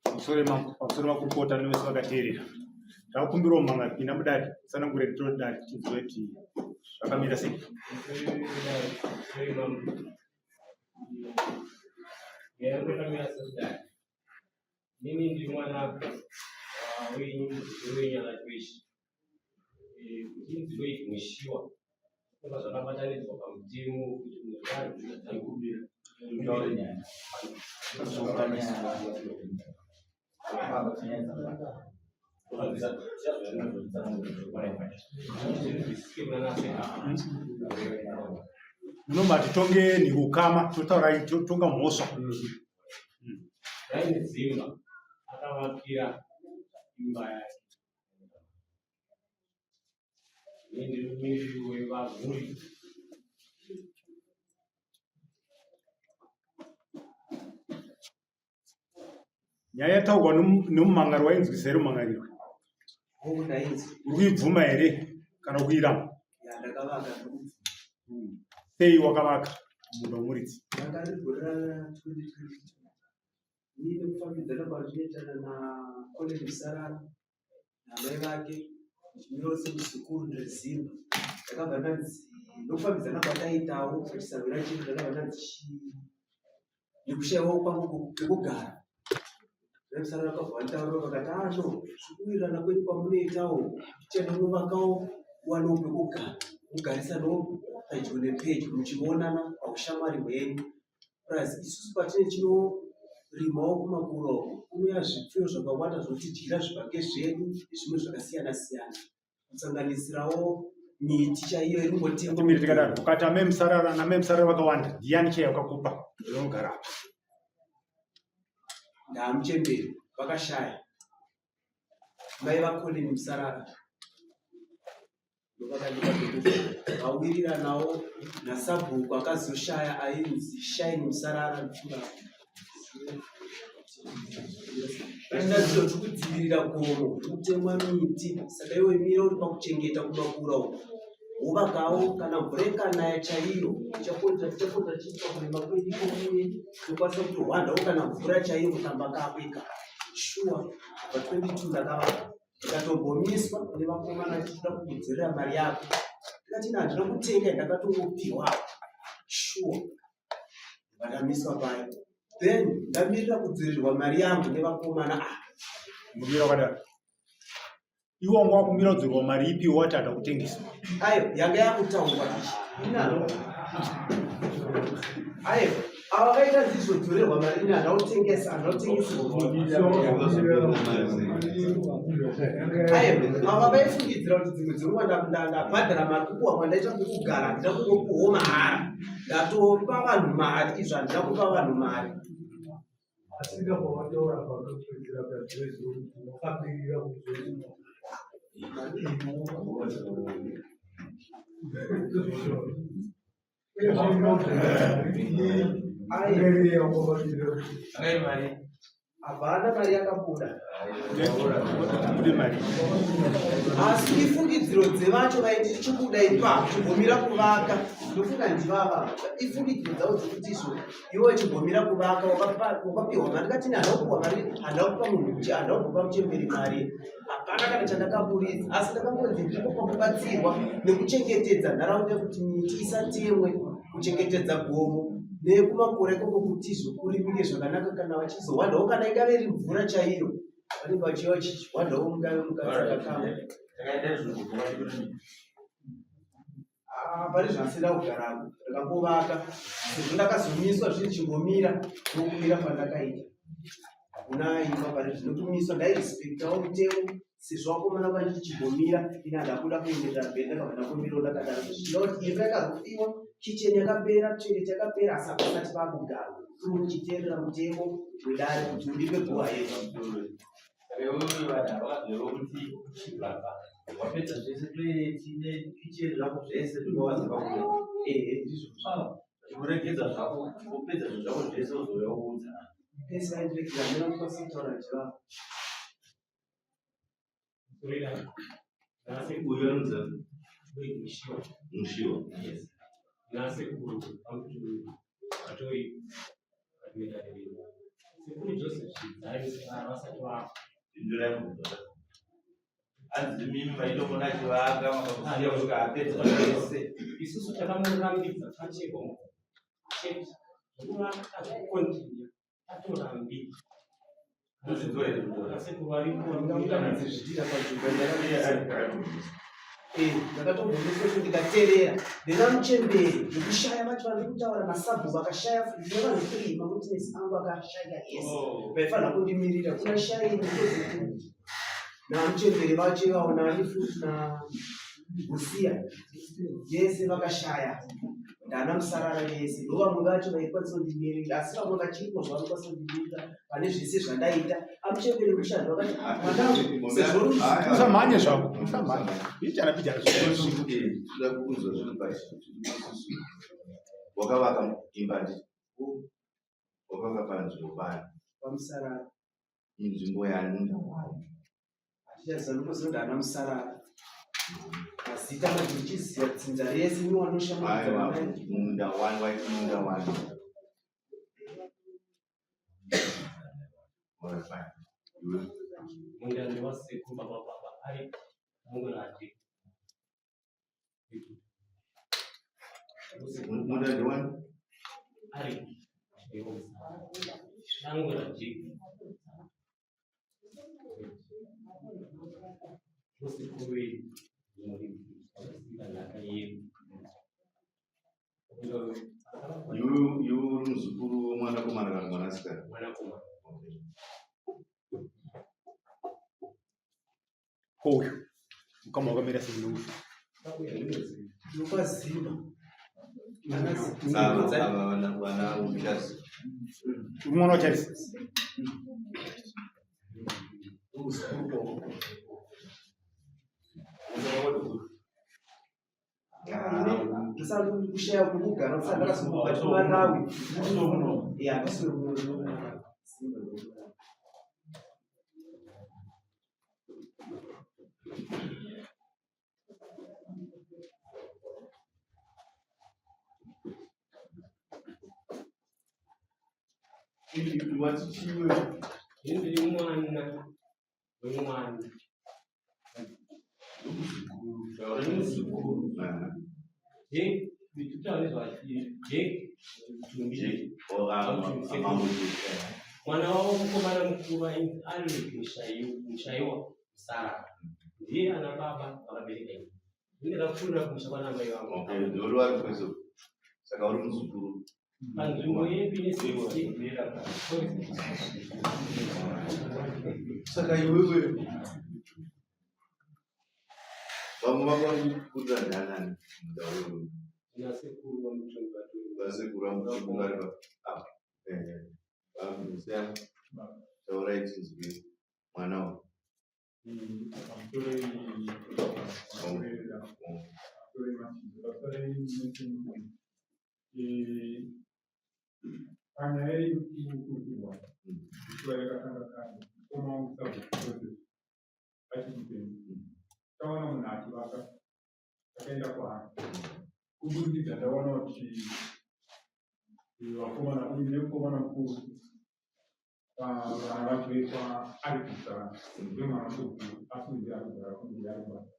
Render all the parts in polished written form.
Pamusoro makurukota nevese vakateerera. Takumbirawo manga pinda mudare tsanangure tiro dare tinzwe kuti zvakamira sei. Inini ndiri mwana wenyu muzukuru wenyu anaTweshi. Kuti munzwei mushiwa zvakanga zvakabatanidzwa pamutemo kuti munhu Munomati tongeni ukama totaura tonga mhosva. Raini Zimba akavakira imba yake. Ini ndiri mumiriri wevaguri. Nyaya yataurwa nemumangari wainzwisa here mumangarirwe? Uri kuibvuma here kana kuiramba? Ndakavaka ndokubvuma. Sei wakavaka munda wemuridzi? Ranga riri gore ra 2022. Ini nekufambidzana kwazvinoitana naColin Musarara namai vake ndichimirawo semuzukuru ndiri Zimba. Ndakabva ndanzi nokufambidzana kwataitawo pachisahwira chedu ndakabva ndanzi nekushaiwawo kwangu pekugara. Mai Musarara vakabva vanditaurira vakati ah no zvekuwirirana kwenyu kwamunoitawo tichaenda kunovakawo uwanewo pekugara mugarisanawo pedyo nepedyo muchionana paushamwari hwenyu. Plus isusu patine tinorimawo kumakura uko kunouya zvipfuyo zvakawanda zvotidyira zvibage zvedu nezvimwe zvakasiyana siyana kusanganisirawo miti chaiyo iri kungotemwa. Timire tikadaro ukati amai Musarara namai Musarara vakawanda ndiyani chaiye wakakupa unogara apa? Ndaamuchembere vakashaya mai vaColin Musarara. Ndovakandipa pekugara vawiriranawo nasabhuku akazoshaya ainzi Shine Musarara ndofunga Vachitarisiro tiri kudzivirira gomo riri kutemwa miti saka iwe mira uri pakuchengeta kumakura uko wovakawo kana mvura ikanaya chaiyo tichakonzera tichakonzera chiita kurema kwedu ikokuye tinokwanisa kutohwandawo kana mvura chaiyo mukamba kako ikako shuwa pa 22 ndakavaka Ndikatombomiswa nevakomana vachitoda kukudzorera mari yako. Ndikati ina handina kutenga ndakatongopiwa. Sure. Ndakamiswa paya. Then ndamirira kudzorerwa mari yangu nevakomana ava. Mumira wakadaro. Iwe wanga wakumira kudzorerwa mari ipi wati ada kutengesa? Ayo yanga yakutaurwa ichi. Inalo. Ayo Ava vaita dzizodzorerwa mari ini handina kutengesa handina kutengeserwa aiwa ava vaifungidzira kuti dzimwe dzenguva ndabhadhara mari kupuwa kwandaita kwekugara handina kungopuhwo mahara ndatopa vanhu mari izvo handina kupa vanhu mari Asika pawataura pakapedzera pazvezo wakamirira kuzoita. Hapana mari yakabuda. Asi ifungidziro dzevacho vaiti tichibuda ipapo chigomira kuvaka ndofunga ndivava ifungidziro dzavo dzekuti izvo iwe chigomira kuvaka wakapiwa mari ndikati handina kupiwa mari handina kupa munhu kuti handina kupa muchemberi mari hapana kana chandakaburitsa asi ndakangonzi ndiripo pakubatsirwa nekuchengetedza nharaunda kuti miti isatemwe kuchengetedza gomo nekumakore ikoko kuti zvokurimike zvakanaka kana vachizowandawo kana ingave iri mvura chaiyo vanenge vachiva vachiwandawo mungave mukadzakakama Ah, pane zvandisina kugarako ndakangovaka sezvo ndakazomiswa zvinhu chimbomira ndokumira kwandakaita hakuna imba pane zvino kumiswa ndairespektawo mutemo sezvo vakomana vachiti chimbomira ini handakuda kuenderera mberi ndakabva ndakumbirawo ndakadaro zvichida kuti imba yakazofiwa kitchen yakapera toilet yakapera asi hapasati pakugarwa unochiteerera mutemo wedare kuti undipe guva yedu Wapedza zvese toilet nekicheni zvako zvese zvinowaza pakuenda. Ehe ndizvo. Unoregedza zvako wopedza zvinhu zvako zvese wozouya woudza. Pese vaindiregedza handina kukwanisa kutaura ndichivava. Uyu anonzi Mushiwa. Mushiwa. Yes. Nasekuru vaMutumi vatori vadare vedu. Sekuru Joseph Zvidzai Musarara vasati vafa. Pindurai mubvunzo. Hanzi mimi maitomuona achivaka makamusiya kusvika apedza zvese. Isusu takamurambidza pachekwa chete zvekuvaka zvekukontinya tatorambidza. Muzvinzwa here mubvunzo? Sekuru varipo. Ndingamudza panzvimbo ndakatombonetswa kuti ndikaterera ndinamuchembere nekushaya vacho vari kutaura masabhuku akashaya ndine vanhu three mawitness angu akashaya ese vaifanira kundimirira kuna shaini namuchembere vacho ivavo nani futi nagusiya vese vakashaya ndana musarara vese ndo vamwe vacho vaikwanisa kundimirira asi vamwe vachiripo zvavanokwanisa kundimirira pane zvese zvandaita amuchembere kushanda vakati "Ah, mwanangu sezvo uri Usamhanye zvako, usamhanye. Bichana bichana Toda kunzwa zviri pashi. Wakavaka imba ndi wakavaka panzvimbo pani pamusarara inzvimbo yani munda wani. hatichaziva ndinoziva kuti ana musarara mazita manje ndichiziva dzinza rese Aiwa unowanoshamaidzana munda wani waiti munda wani. Alright, fine. Iwe Munda ndewasekuru baba baba ari mungurati. munda ndiwani? Ari dangurati. Sekuru vedu vakasiya nhaka yedu. Iwe iwe uri muzukuru womwanakomana kana mwanasikana? Mwanakomana. Okay. Uyu mukama wakamira sei nouyu. ndopazimba Ava ava vana vana Charles. Uri mwana waCharles. kushaya kwekugara usandakazobva kumalawi Wati chiwe Ini ndiri mwana wemwana. Taura muzukuru. Aha. Jake, ndikutaura nezvachi Jake Mutumbi. Jake. Oh, ah, mambo Jake. Mwana wavo mukomana mukuru ainzi Alec Mushaiwa Musarara. Ndiye ana baba vakabereka ini. Ini ndakakurira kumusha kwana mai vangu. Okay, ndori wari kweso. Saka uri muzukuru. Panzvimbo yedu ine 60 Saka iwewe vamwe vako vari kukurira ndianani munda wewe? Kuna sekuru vaMutumbi vatori. Vasekuru vaMutumbi vari pa apa. Eh, vamusiyana. Taurai tinzwe mwana uyu. Panyaya yekukurwa ichiva yakatanga kare mukoma wangu sabhuku Joseph achikupenyu taona munhu achivaka takaenda kwaari kuburikidza ndaona kuti vakomana uyu nemukomana mukuru vana vacho vekwa ari kusara ndemwana mukuru asi uyu ari kugara kunge ari kubasa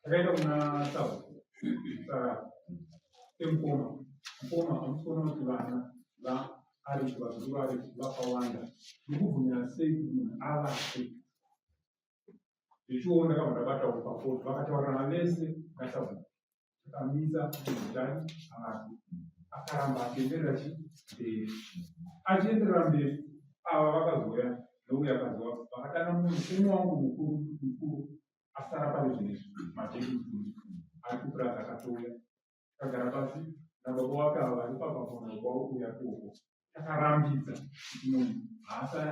takaenda kuna sabhuku sara semukoma mukoma hamusi kuona kuti vana vaariki vazukuru vaariki vakawanda mukubvumira sei kuti munhu avake zvichiona ndakabva ndabatawo pafoto vakataurirana vese nasabhuku akamisa kuti mutani avake akaramba achienderera chi mberi achienderera mberi ava vakazouya nouya akazova vakatanga munhu umwe wangu mukuru mukuru asara pari zvinezvi majeki mutumbi ari kupurazi akatouya takagara pasi nababa wake ava vari pababa kwavo kuuya koko takarambidza kuti munhu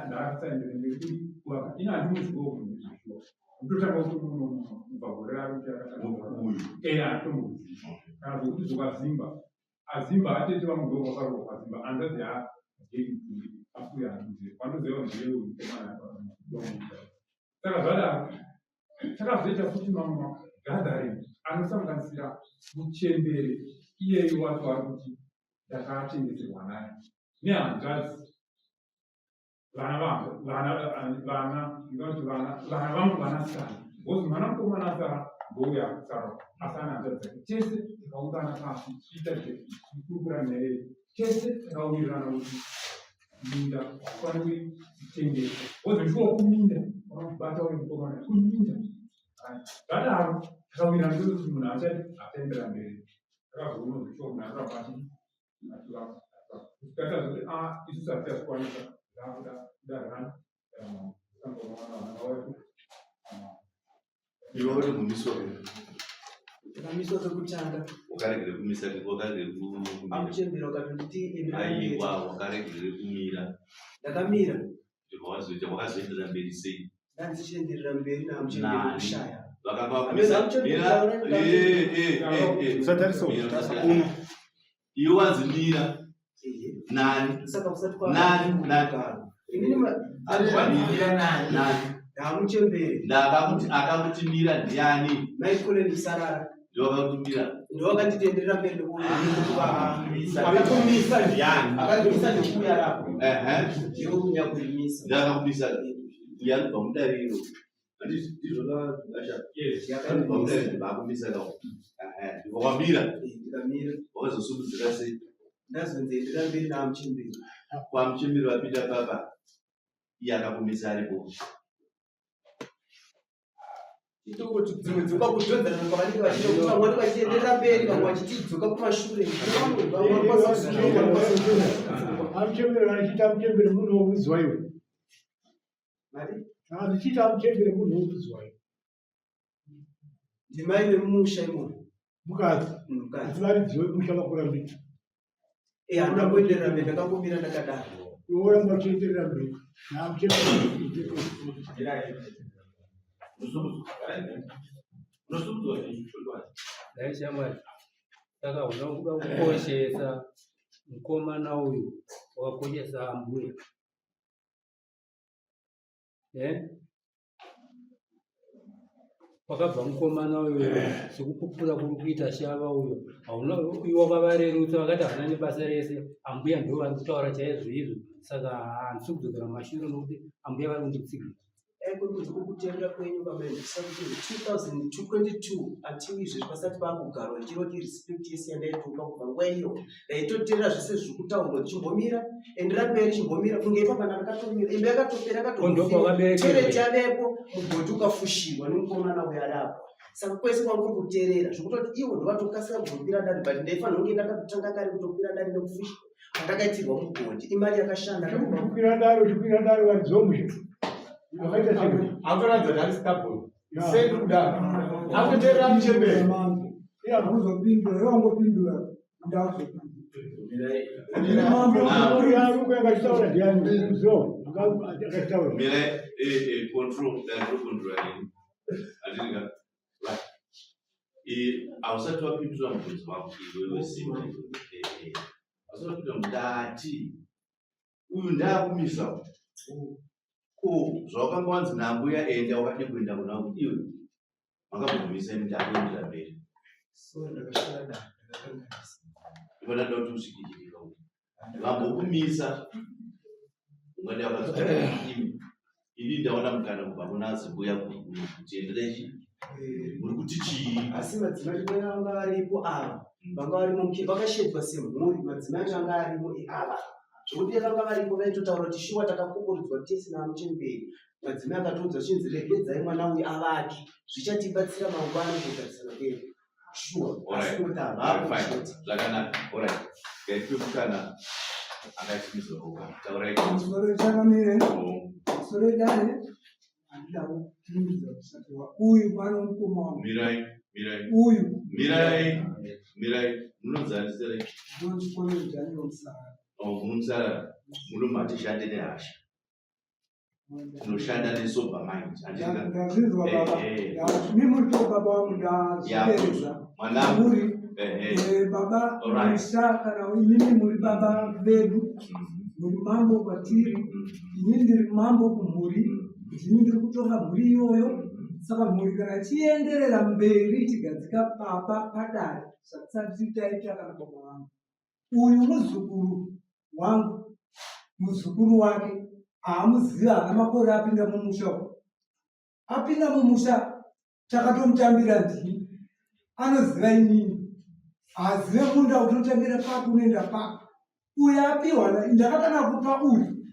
ndaasaendere mberi kuri kuvaka ini handimuzivawo munhu izvozvo ndotanga kutomuno kubva gore rari kuti akatanga Uyu. eya handitombozivi kana zvokuti zvokazimba azimba atete vangu ndo vakarohwa kwazimba hanzvadzi yajeki mutumbi asi uyo handimuzivi wandoziva ndiye uyu mukomana saka zvadaro Takazoita futi mamwe magathering anosanganisira muchembere iyeyu wacho ari kuti ndakachengeterwa naye nehanzvadzi vana vangu vana vana ndinoti vana vana vangu vanasikana because mwana mukomana asara ndouya akusara asi ana hanzvadzi dzake tese takaungana pasi tichiita tichikurukura nyaya iyi tese takawirirana kuti minda haufaniri kutengesa because ndiwo kuminda unobata uri mukomana kuminda zvadaro takawirirana kuti munhu achati achaendera mberi takazoona kuti sure munhu anoramba achii kusvika tazoti a ah, isusu hatichazvikwanisa zvakuda kudarana iwe uri kumiswa ndakamiswa kekutanga wakaregere kumisa wakaregere kumira amuchembera ukatonditi aiwa wakaregere kumira ndakamira ndibva wazoita wakazoenderera mberi sei ndandichienderera mberi naamuchembera kushaya usatarisa kuno iwe wanzi mira nani nani nani nani ndamuchembere ndakakuti akakuti mira ndiani maikoleni sarara ndowakakuti mira ndowakanditenderera mberi akakumisa ndiani akakumisa ndikuuya rapo ehe ndiwo kunyakurimisa ndakakumisa uyo anobva mudariro ndizvona asha anobva mudariro vakumisa kawo ehe ndibva wamira ndikamira wakazosimudzira sei ndazonzi enderera mberi naamuchembere kwamuchembere vapinda papa iye akakumisa aripo Titongoti dzimwe dzinguva kudhonzerana kwavanenge vachiita kuti vamwe vanenge vachienderera mberi vamwe vachitidzoka kumashure vamwe vamwe vanokwanisa kusununguka vanokwanisa kusununguka. Amuchembere vanochiita amuchembere munhu wokuziwa iwe. Mari? Achiita amuchembere munhu wokuziwa iwe. Ndimai vemumusha imomo. Mukadzi. Mukadzi. Asi varidzi vemusha vakurambidza. Eh, handina kuenderera mberi ndakangomira ndakadaro. Iwe woramba uchienderera mberi. Naamuchembere. Dai shamwari saka unoda kukoshesa mukomana uyu wakakoshesa ambuya eh? Pakabva mukomana uyu sekupupura kuri kuita shava uyo hauna iwe wakavarerutsa vakati havana nebasa rese ambuya ndo vari kutaura chaizvo izvo saka handisi kudzokera mumashure nokuti ambuya vari kunditsigira Dai kuri kunzi kuri kuteerera kwenyu baba ndisa kuti 2022 until izvezvi pasati pakugarwa ndichiroti respect yese yandaitopa kubva nguva iyo ndaitoteerera zvese zviri kutaurwa chimbomira endera mberi chimbomira kunge ipapa ndakatomira imba yakatopera yakatotoilet yavepo mugodhi ukafushirwa nemukomana uyo ari apo saka kwese kwangu kuri kuteerera zvekutoti ivo ndovatokasira kuzokwira dare but ndaifanira kunge ndakatotanga kare kutokwira dare nekufushirwa kwandakaitirwa mugodhi imari yakashanda Kukwira dare uchikwira dare varidzi vomusha vakaita sei Akutoratidza kuti ari stubborn. Sei kudaro? Akutoteerera muchembere. Uzopindura, iwe wangopindura, ndakuzopindura. Akachitaura ndiani? Zo, akachitaura. Mirai, eh, eh, control, dai control nini. Andika. Right. Eh, hausati wapindura mubvunzo wangu iwewe Simba. Eh, eh. Hausati wapindura ndati. Uyu ndakumisa. Ko zvawakanga wanzi nambuya enda wakadi kuenda kuna iwe. Makambomisa imi ndakuendera mberi. So ndakashaya dare ndakakanganisa. Ivona ndoda kuti usvikirika uku. Vambokumisa ungada wakazi imi ini ndaona mukana kubva kuna zimbuya kuti enderechi muri kuti chii asi madzimai mai vanga varipo ava vanga varimo muke vakashedzwa semhuri madzimai acho anga arimo ava zvekuti vanga varipo vaitotaura kuti shuwa takakokorodzwa tese namuchemberi madzimai akatoudza chinzi regedzai mwana uyu avake zvichatibatsira mangwana kugarisana kwedu shuwa asi kuti havapo chete zvakanaka orit ngaipe mukana akaitimizoruka taurai Musoro chakamire, musoro dare, handida kupindura kusati wa uyu mwana womukoma wangu mirai mirai uyu mirai mirai munonzaniserei ndonzi Colin Daniel Musara. munomusara munomatishande nehasha tinoshanda nesober mind handika Ndazvinzwa baba, Eh, eh. ndazvi muri to baba wangu ndazvipereza mwanangu muri ehe eh, baba Alright. Musa kana imimi muri baba vedu muri mambo kwatiri ini ndiri mambo kumhuri ndini ndiri kutonga mhuri iyoyo. Saka mhuri kana ichienderera mberi ichigadzika baba padare zvatisati taita kana baba vangu. Uyu muzukuru wangu, muzukuru wake haamuziva, haana makore apinda mumusha umu. Apinda mumusha takatomutambira ndini, anoziva inini, haazive munda kuti unotangira papi unoenda papi. Uyu apiwa, ndakatanga kupa uyu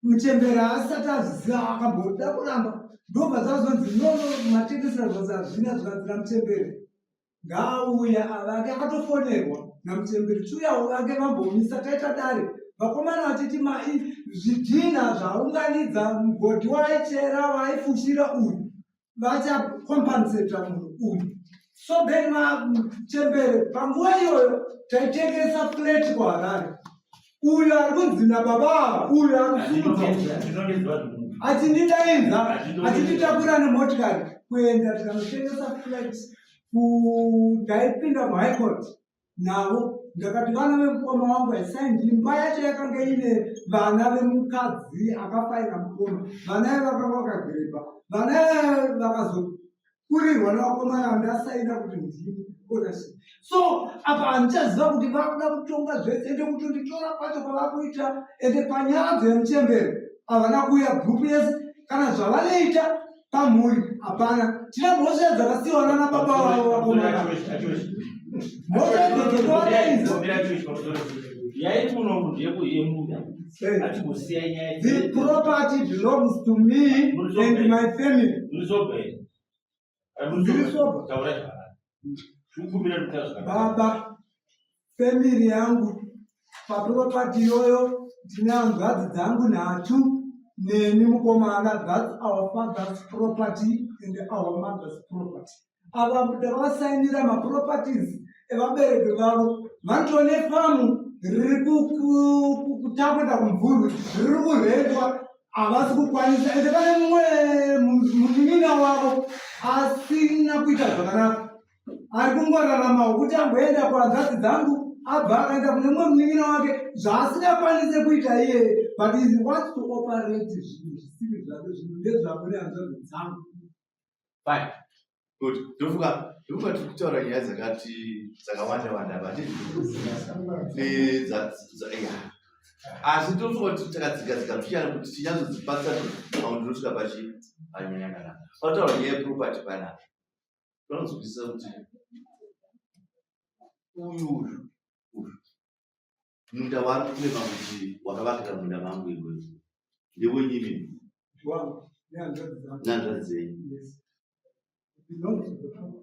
muchembere asati azviziva akamboda kuramba, ndobva zvazonzi nono matengesera zvanzi hazvina zvikanzi namuchembere ngaauya avake akatofonerwa namuchembere chiuya uvake vambomisa taita dare vakomana vachiti mai zvidhinha zvaunganidza mugodhi waaichera waaifushira uyu vachakompanseta munhu uyu so then vachembere panguva iyoyo taitengesa flat kuharare uyu ari kunzi nababa ava uyu ari kusimudza achindidaidza achititakura nemotikari kuenda tikanotengesa flat ndaipinda muhigh court navo ndakati vana vemukoma wangu aisigned imba yacho yakanga ine vana vemukadzi akafaira mukoma vana ive vakanga vakagirebha vana ive vakazokurirwa nevakomana ndasaina kuti ndini ownership so apa handichaziva kuti vakuda kutonga zvese ende kutonditora kwacho kwavakuita ende panyaradzo yemuchembere havana kuuya group yese kana zvavanoita pamhuri hapana. Tine mhosva dzakasiyiwa nana baba vavo vakomana, mhosva idzodzo tovadaidza. The property belongs to me and my family. Ndiri sober. Baba, family yangu paproperty iyoyo ndine hanzvadzi dzangu nhatu neni mukomana. That's our father's property and our mother's property. Ava ndakavasainira maproperties evabereki vavo. Vanotone famu riri kutakuenda kumvurwi riri kurentwa, havasi kukwanisa. Ende pane mumwe munin'ina wavo asina kuita zvakanaka, ari kungoraramawo kuti amboenda kuhanzvadzi dzangu, abva akaenda kune mumwe munin'ina wake zvaasingakwanise kuita iye, but he wants to operate zvinhu zvisiri zvake. Zvinhu ndezvako nehanzvadzi dzangu. Fine. Good. Ndofunga tiri kutaura nyaya dzakati dzakawanda wanda apa, handiti? Yeah. Asi tofunga kuti takadzika-dzika mbichana kuti tinyatsodzipatsanura pamwe tinosvika pachi panyaya yakanaka. Pataura nyaya yeproperty panapa, tinonzwisisa kuti uyu uyu uyu munda waari kuclaima kuti wakavakira munda mangu iwewe ndewenyini Wangu nehanzvadzi dzangu. Nehanzvadzi dzenyu. Yes. It belongs to the property.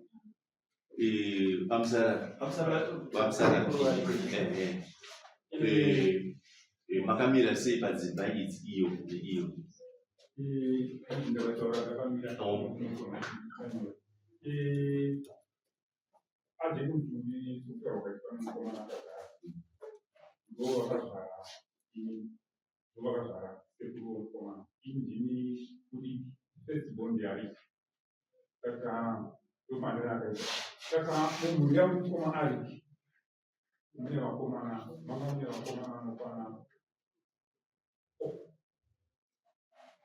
Pamusara pamusara, makamira sei padzimba idzi, iyo neiyo? Ndakataura ndakamira. Oh. Ade kundumbi kutaura kwaitwa nomukomana akagara, ndo vakazvara ini, ndo vakazvara sekuru womukomana. Ini ndini kudiki, first born yaariki, saka ndomaandira akaita. Saka mumhuri yamukoma Ariki mune vakomana, manga mune vakomana vanokwana four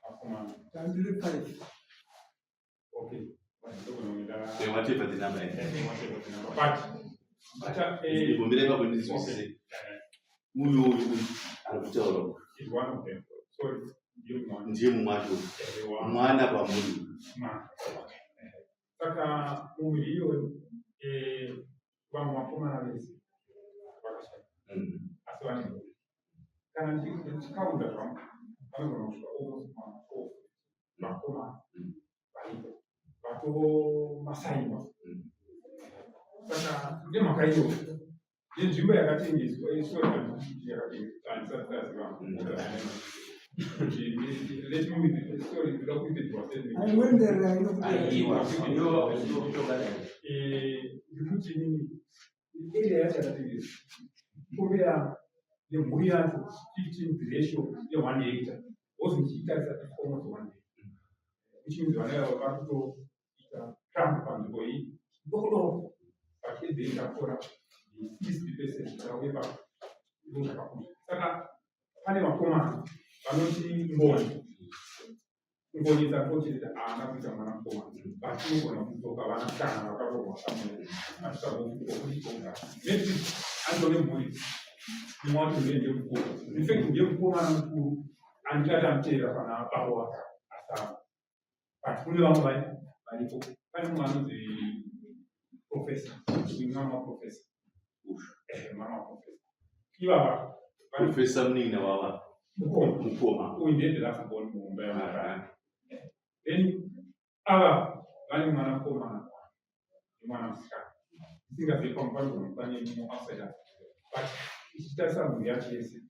vakomana. Tandiri five. Okay. Whatever the number is. But Igombera ipapo ndinzwisise. Uyu uyu uyu ari kutaura uyu is one of them. Sorry, ndiye mwana. Ndiye mumwe wacho, mwana pamuri. Mwana. Saka mumhuri iyoyo vamwe vakomana vese vakashaya, asi vane mhuri. Kana ndichikaunda zvangu, vanogona kusvika almost ma 12 vakomana varipo vatomasainwa. Saka nemhaka iyoyo nenzvimbo yakatengeswa, sorry, yakatengeswa handisati ndaziva. Let me, sorry, ndoda kuita statement. Aiwenderera inokuti Ndikuti inini area yacho yakatengeswa kovera nemhuri yacho 15 ratio ye1 hectare, wozi ndichitarisa it's almost 1 hectare, which means vana ava vari kutoita cramp panzvimbo iyi doko doko, but at the end takutora 60% rauye pa ndo zvakakosha. Saka pane vakomana vanoti Ngoni. Kungonyisa fortunate haana kuita mwana mukomana, but unogona kudzoka vanasikana vakaroorwa somewhere atisavokuitonga. Maybe anotone mhuri mumwe wacho ndiye ndiye mukuru. In fact ndiye mukomana mukuru andichati amuteera pana baba wake asava. But kune vamwe vari varipo. Pane mumwe anonzi professor, mwana waprofessor. Mwana waprofessor. Ivava Professor munin'ina wava mukoma. Mukoma. Uyu ndiye the last born muhomba yamukana. Then ava vane mwana mukomana nemwana musikana. Isingazivi pamwe panogona pane mumwe outside, but ichitarisa mhuri yacho yese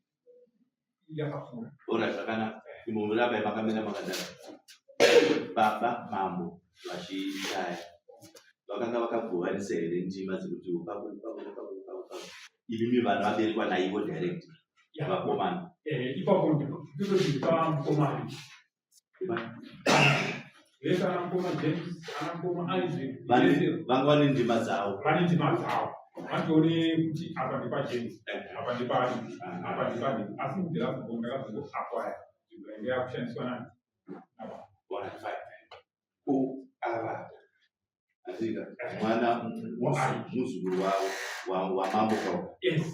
yakakura. Ora zvakanaka. Imomurabai makamira makadaro. Baba mambo vachishaya vakanga vakagovanisa here ndima dzekuti ipapo ipapo ipapo ipapo ipapo imimi vanhu vaberekwa naivo direct vakomana? Ipapo nditoti pamukomana vese, ana mukoma James, ana mukoma Isaac, vese. Vanga vane ndima dzavo. Vane ndima dzavo, vatoone kuti apa ndepaJames, apa ndepani, apa ndepani, asi the last born ndakazongoacquire nzvimbo yange yakushandiswa nani apa. Alright, fine. Ko ava azika mwana muzukuru wavo wamambo kwavo? Yes.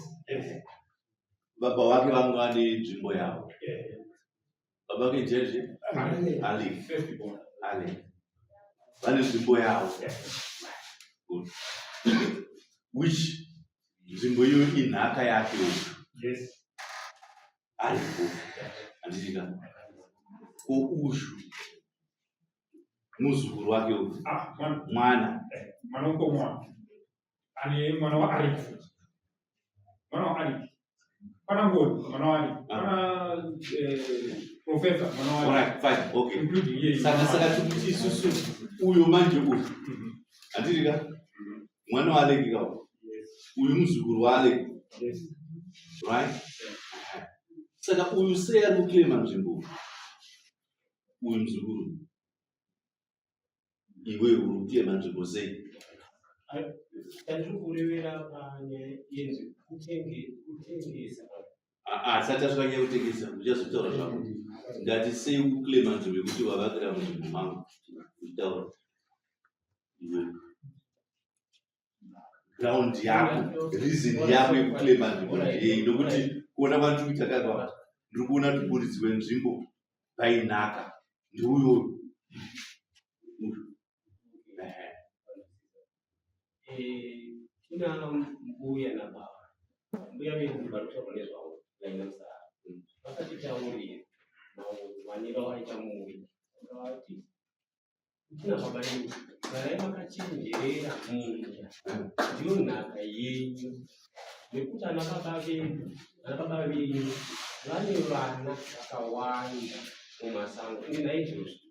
Baba wake vanga vane nzvimbo yavo. Baba vake jeje Ali. First born. Ali vane nzvimbo yavo. Good. Which nzvimbo iyoyo inhaka yake uyu? Yes. Aripo, handitika? Ko uyu muzukuru wake uyu? Ah, mwana. Mwana. Mwana mukoma wake ane mwana waArik futi, mwana waArik, pana Ngoni mwana waArik, pana professor mwana waArik. Alright, fine, okay. Including iye. Saka tikuti isusu uyo manje uyu, handitika, mwana waAleki kawo? Yes. Uyu muzukuru waAleki? Yes. Right, saka uyu sei ari kuclaima nzvimbo, uyu muzukuru? Iwe uri kuclaima nzvimbo sei? Chandiri kurevera panyaya yenzvimbo kutengesa. Asati tasvika nyaya yekutengesa, uchazotaura zvako. Ndati sei ukuclaima nzvimbo yekuti wavakira munzvimbo mangu? Uchitaura iwe ground yako, reason yako yekuclaima nzvimbo ndeyei? Nokuti kuona kwandiri kuita kakwa, ndiri kuona kuti muridzi wenzvimbo painhaka ndiuyoyo uyu. Ehe. Kuna mbuya nababa. Mbuya vedu vari kutaurwa nezvavo vaina musara vakatitaurira mawaniro avaita muuya, vakavati kuna baba vedu, garai makachenjerera munda, ndiyo nhaka yenyu, nekuti ana baba vedu, ana baba venyu vane vana vakawanda mumasango, ende naizvozvo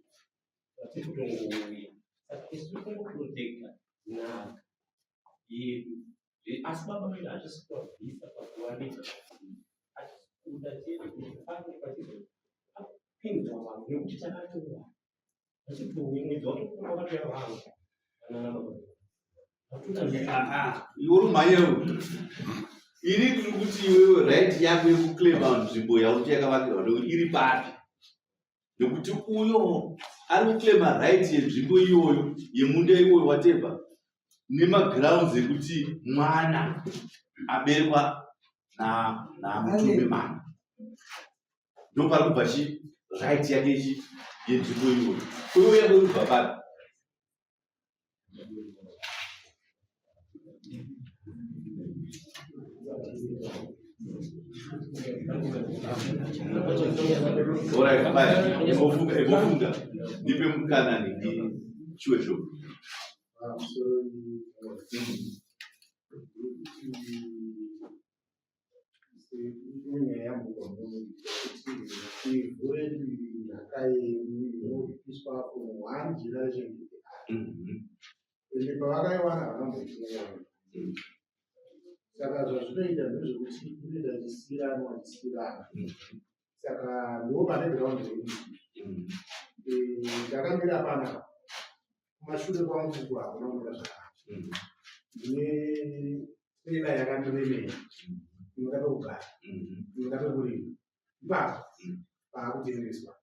vatiri kutongouya, saka isu tiri kungoprotecta nhaka yedu. Asi baba vedu hazvisi kuvabvisa pakuwanika, hatisi kuda chete kuti pange pachizopinzwa vanhu, nekuti takatowana vachitouya mwedzi watopfuura, wakatouya vanhu vanana baba vedu. Iwe uri mhanyewo, ini ndiri kuti iwewe right yako yekuclaima nzvimbo yauri yakavakirwa nekuti iri papi? Nekuti uyo ari kuclaima right yenzvimbo iyoyo, yemunda iwoyo, whatever, nemagrounds ekuti mwana aberekwa namutume mana, ndo pari kubva chi right yake chi yenzvimbo iyoyo. Uyo yako iri kubva papi? Alright, bye. Imbofunga, imbofunga. Nipe mukana ningi chiwe shoko. Pamusoro munyaya yambuka muno kuti ivhu redu iri nhaka yedu inoripiswa from one generation to the other. Ende pavakaiwana havamboitinga. Saka zvazvinoita ndezvekuti inoita chisiyirana chisiyirana. Saka ndo pane ground redu. Ndakamira panapa, kumashure kwangu uku hakuna kumira zvakanaka. Ndine trailer yakandiremera, inoda pekugara, inoda pekurima, ipapo paakutengeswa.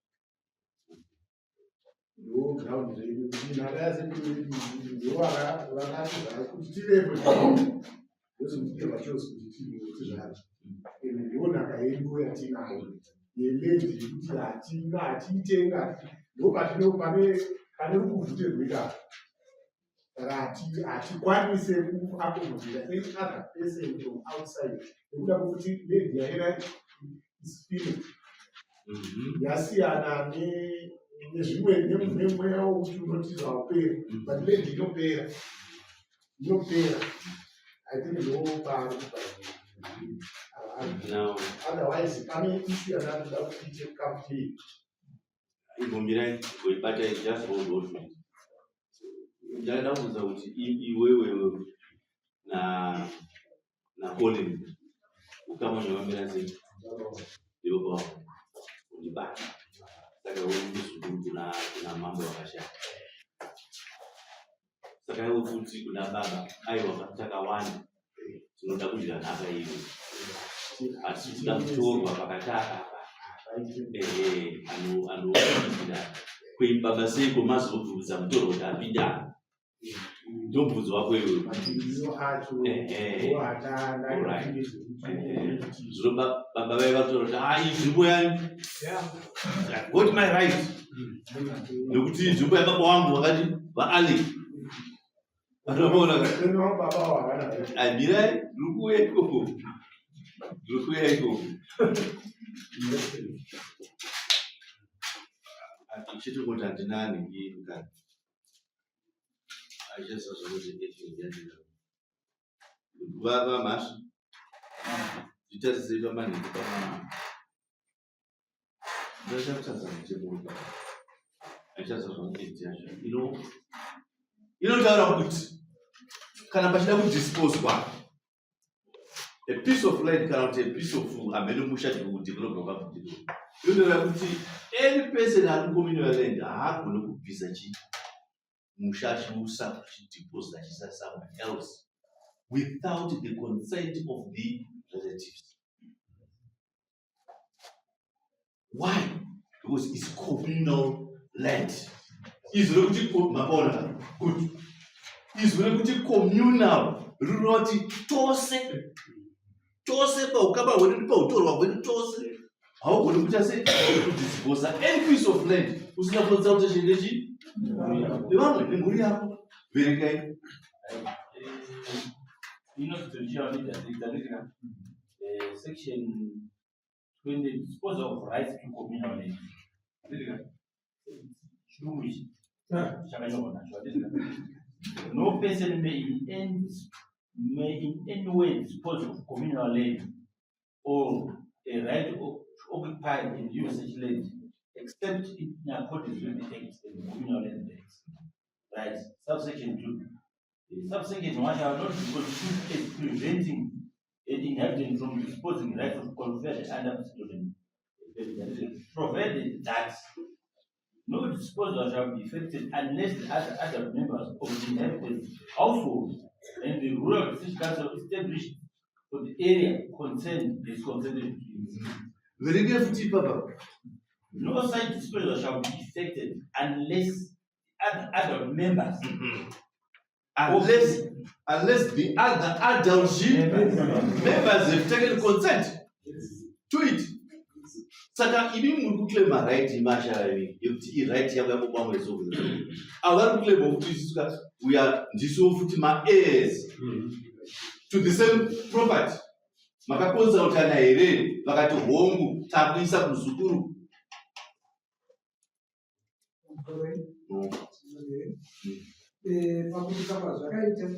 Ndo ground redu kuti nhaka yasekuru vedu ndo vakatizvara kuti tivepo ndozvimuteva chose kuti tizvare. Ende ndo nhaka yedu yatinayo yeland yekuti hatina hatiitenga ndo patino pane pane rukuvhute rwekapa. Saka hatikwanise kuaccommodata any other person from outside nekuda kwekuti land yaera is finite. Yasiyana nezvimwe nemweya wokuti unoti hauperi but land inopera inopera. I think ndopaari kubva. Otherwise pane issue yandanoda kuti ite come clear. Imbomirai, imboibatai, just hold on to it. Ndaida kubvunza kuti iwewe na naColin ukama zvavamira sei? Ndivo baba undibata. Saka uri muzukuru kuna mambo vakashaya. Saka iwe futi kuna baba aiwa takawanda tinoda kudya nhaka iyo. Hatisi kuda kutorwa pakati apa. Ehe, anokurudzira kuibaba seiko mazobvunza mutorwa kuti apinda apa. Ndomubvunzo wako iwewe. Mapindiro acho Ehe. ndo atanga Alright. ndezvekuti Zvino baba vaiva kutaura kuti ah iyi nzvimbo yangu. I've got my right. Nekuti nzvimbo yababa wangu vakati vaAli. Vanoona Vene vangu baba avo havana right. Amirai ndiri kuuya ikoko. Ndiri kuuya ikoko. Chete kuti handina nhingi mukadzi. Achaisa zvekuti vamhasvi zvitarisei pamanhingi pama ndachakutadza mutemo achaisa zvamuiti yacho inotaura kuti kana pachida kudisposwa a piece of land kana kuti a piece of hameno musha develop wakabudikwa inotaura kuti any person ari mucommunal land haagone kubvisa chi musha achiusa achideposit achiisa somewhere else without the consent of the relatives. Why? Because it's communal land. Izwi rekuti mapaona good. Izwi rekuti communal rinoti tose tose paukama hwedu nepautorwa hwedu tose haugoni kuita sei kudisposa any piece of land usina consultation nechi nevamwe nemhuri yako. Verengai. Inodzidzira section 20 disposal of rights to communal land. Chirungu ichi chakanyorwa nacho. No person may in any way dispose of communal land or a right to occupy and use such land except in accordance with the Act and the Communal Land Act. Right. Subsection 2. Subsection 1 shall not be construed as preventing an inhabitant from disposing rights of conferred under section provided that no disposal shall be effected unless the other adult members of the inhabitant's household and the rural district council established for the area concerned is consented to it. Verenge futi ipapa. No such disposal shall be effected unless other adult members Unless the other adult members have taken consent to it. Saka imi muri kuclaima right imashara imi yekuti i-right yako yababa mwezi wokuza. Ava vari kuclaima kuti isusu ka we are ndisuwo futi ma-heirs to the same property. Makakonsultana here vakati hongu takuisa kuzukuru. Pakuita kwazvakaita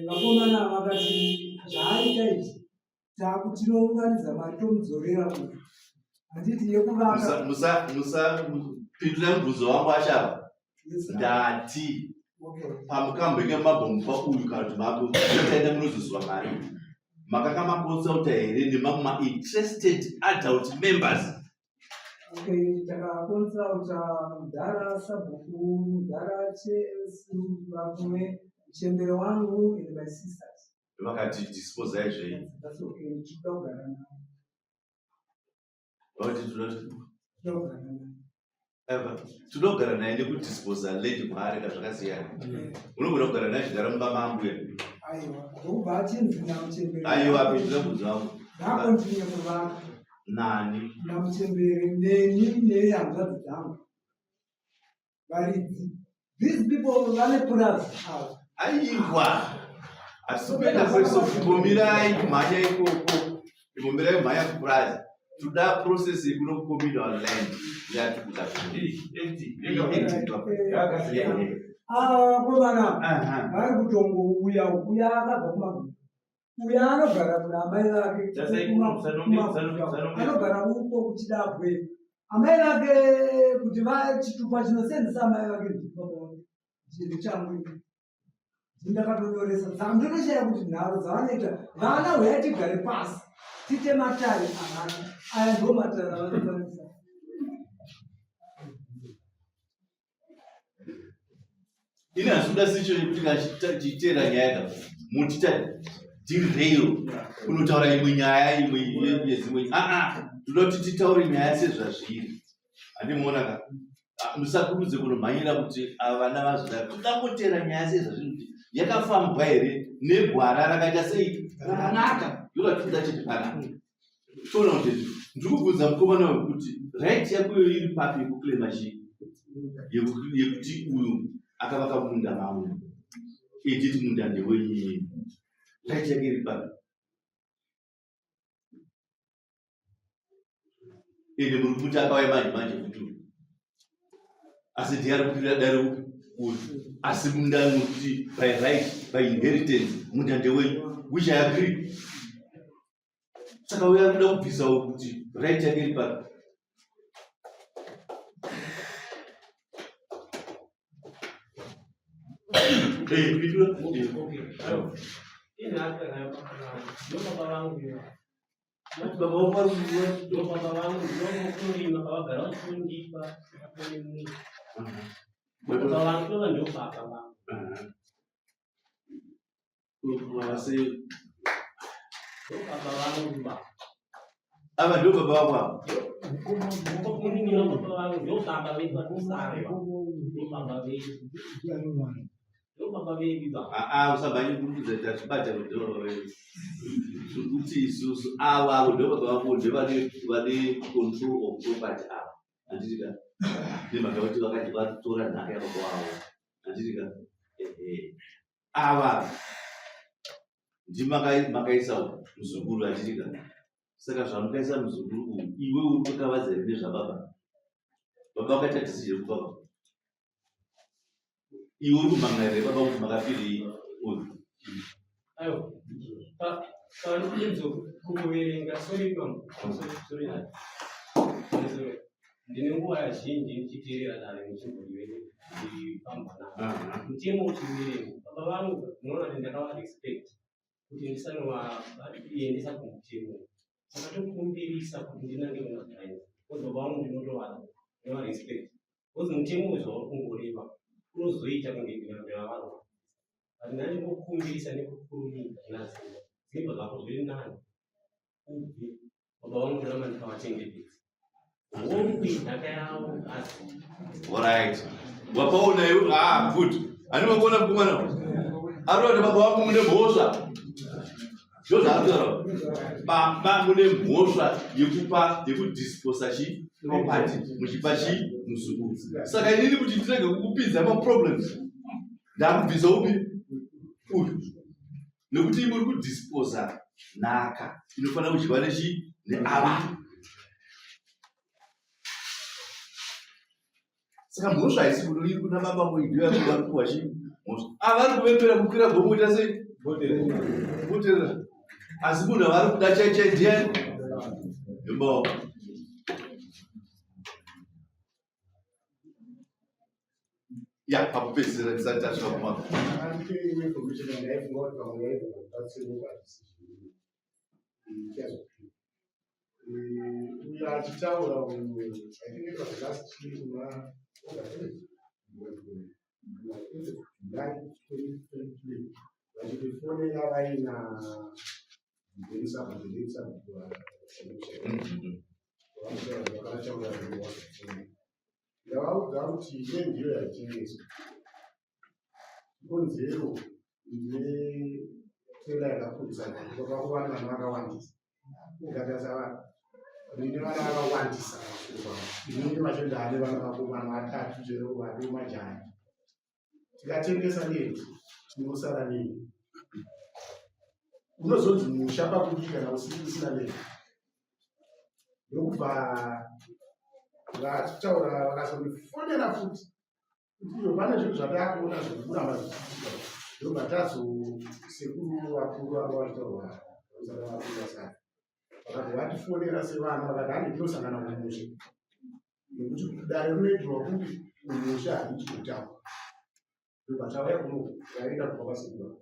vakomana vakati zvaaita izvi takutinounganidza mari tomudzorera uyu handiti yekuvaka. Musapindura mubvunzo wangu ashava. Ndati pamukambenge mabhomupa uyu kana kuti mako taenda munozoziva mari makanga makonsulta here nemamwe ma-interested adult members? Okay, takakonsulta mudhara sabhuku, mudhara vamwe chembere wangu and my sisters. Vakati disposai zvei? That's okay, tinoda kugara nawo. Vakati tinoda Tinoda kugara nawo. Tinogara naye nekudisposa land kwaari ka zvakasiyana. Unogona kugara naye achigara mumba mambuya. Aiwa, ndokubva achinzi namuchembere. Aiwa, pindura mubvunzo wangu. Ndakontinye kuvaka. Nani? Namuchembere neni nehanzvadzi dzangu. Varidzi. These people vane purazi ava. Aiwa. Hatisi kuenda kweso imbomirai kumhanya ikoko. Imbomirai kumhanya kupurazi. Toda process yekuno communal land yatikuda. Ava vakomana vari kutongouya uya akabva kumaguta. Uya anogara kuna amai vake anogara uko kuchidabwe. Amai vake kuti vachitupa chinosenzesa amai vake ndibaba wake ndechangu ndakatonyoresa saka ndotoshaya kuti nharo dzavanoita vana huyai tigare pasi tiite matare avana aya ndo matare avanokwanisa. Ini handisi sicho yekuti kachiteera nyaya ka mutita derail kunotaura imwe nyaya imwe yezimwe aa toda kuti titaure nyaya sezvazviri handimuona ka ah, musakurudze kunomhanyira kuti ava vana vazoda toda kuteera nyaya sezvazviri kuti yakafambwa here negwara rakaita sei rakanaka ndoratinoda chete panapa toona kuti ndiri kubvunza mukomana uyu kuti right yako iyo iri papi yekuclaima chii yekuti uyu akavaka munda mangu editi munda ndewenyu right yake iri papi ende muri kumuti akauya manje manje kuti uyu asi ndiye ari kukwirira dare upi uyu asi munda muri kuti by right by inheritance munda ndewenyu which i agree saka uya kuda kubvisa kuti right yake iri papi Eh, pindura. Baba vangu Baba vangu vari kuuya. Baba vangu ndinokurima pavagara vachindipa baba vangu tova ndo baba vangu. Sei? Ndo baba vangu ba. Ava ndo baba vako ava. Munin'ina baba vangu ndo baba vedu vanosara. Ndo baba vedu. Ndo baba vedu ba. Aa usabanye kurukudza tazvibata kuti ndo baba vedu. Zvekuti isusu ava avo ndo baba vako ndevane vane control of property ava. Handiti ka? Nemhaka yekuti vakati vatora nhaka yababa vavo. Handiti ka? Ehe. Ava ndimakaisa muzukuru handiti ka? Saka zvamukaisa muzukuru uyu iwe uri kukavadza here nezvababa? Baba vakaita decision yekubaba. Iwe uri kumhan'ara here baba kuti makafirei uyu? Aiwa. Painzo kuverenga sorry bambo. Sorry sorry. Sorry. Ndine nguva zhinji ndichiteerera dare muchimborive ndifamba navo. Mutemo uchiverenga. Baba vangu unoona kuti ndakava respect kuti ndisanovaendesa kumutemo. Ndakatokumbirisa kuti ndinange kuna Brian. Because baba vangu ndinotovada. Ndinova respect. Because mutemo uyu zvauri kungoreva unozoita kunge ndinavarwa. But ndandingokumbirisa nekukurumidza naZimba. Zimba zvako zviri nani. Ubve baba vangu ndoramba ndikavachengetedza. Hongu inhaka yavo asi Alright. Wapaona iwe ah good. Ani wakuona mukomana? Arikuti baba vangu mune mhosva. Ndozvaari kutaura. Baba mune mhosva yekupa yekudisposa chi property muchipa chi muzukuru. Saka inini kuti ndirege kukupinza maproblems ndakubvisa upi uyu nekuti muri kudisposa nhaka inofanira kudyiwa nechi neava. Saka mhosva haisi kuno iri kuna baba muidiwa vari kupiwa chi mhosva. Ava vari kuvembera kukwira gomo kuita sei? Boterera. Asi munhu avari kuda chai chai ndiani? Ndibaba. Ya, pakupedzisira tisati tasvika kuma. Uyo achitaura uyu, I think it was last year kuna August, July 2023, vachitifonera vaina Ndavaudza kuti land iyo yaitengeswa. Chikonzero ndine trailer yakakurisa kubva kuvanhu vanhu vakawandisa. Ukatarisa ndine vana vakawandisa inini vacho ndane vana vakomana vatatu chero vari majaya. Tikatengesa land tinosara nei? Unozonzi musha pakudii kana usina land? Ndokubva vachitaura vakazondifonera futi kuti iyo pane zvinhu zvatakuona zviri kuramba zvichiitika ndobva tazo sekuru vakuru vanga vachitaurwa vasati vakuru vasati vakabva vatifonera sevana vakati handi tinosangana kumusha nekuti dare rinoitirwa kupi kumusha handiti kutaura ndobva tauya kuno tikaenda kubva kwasekuru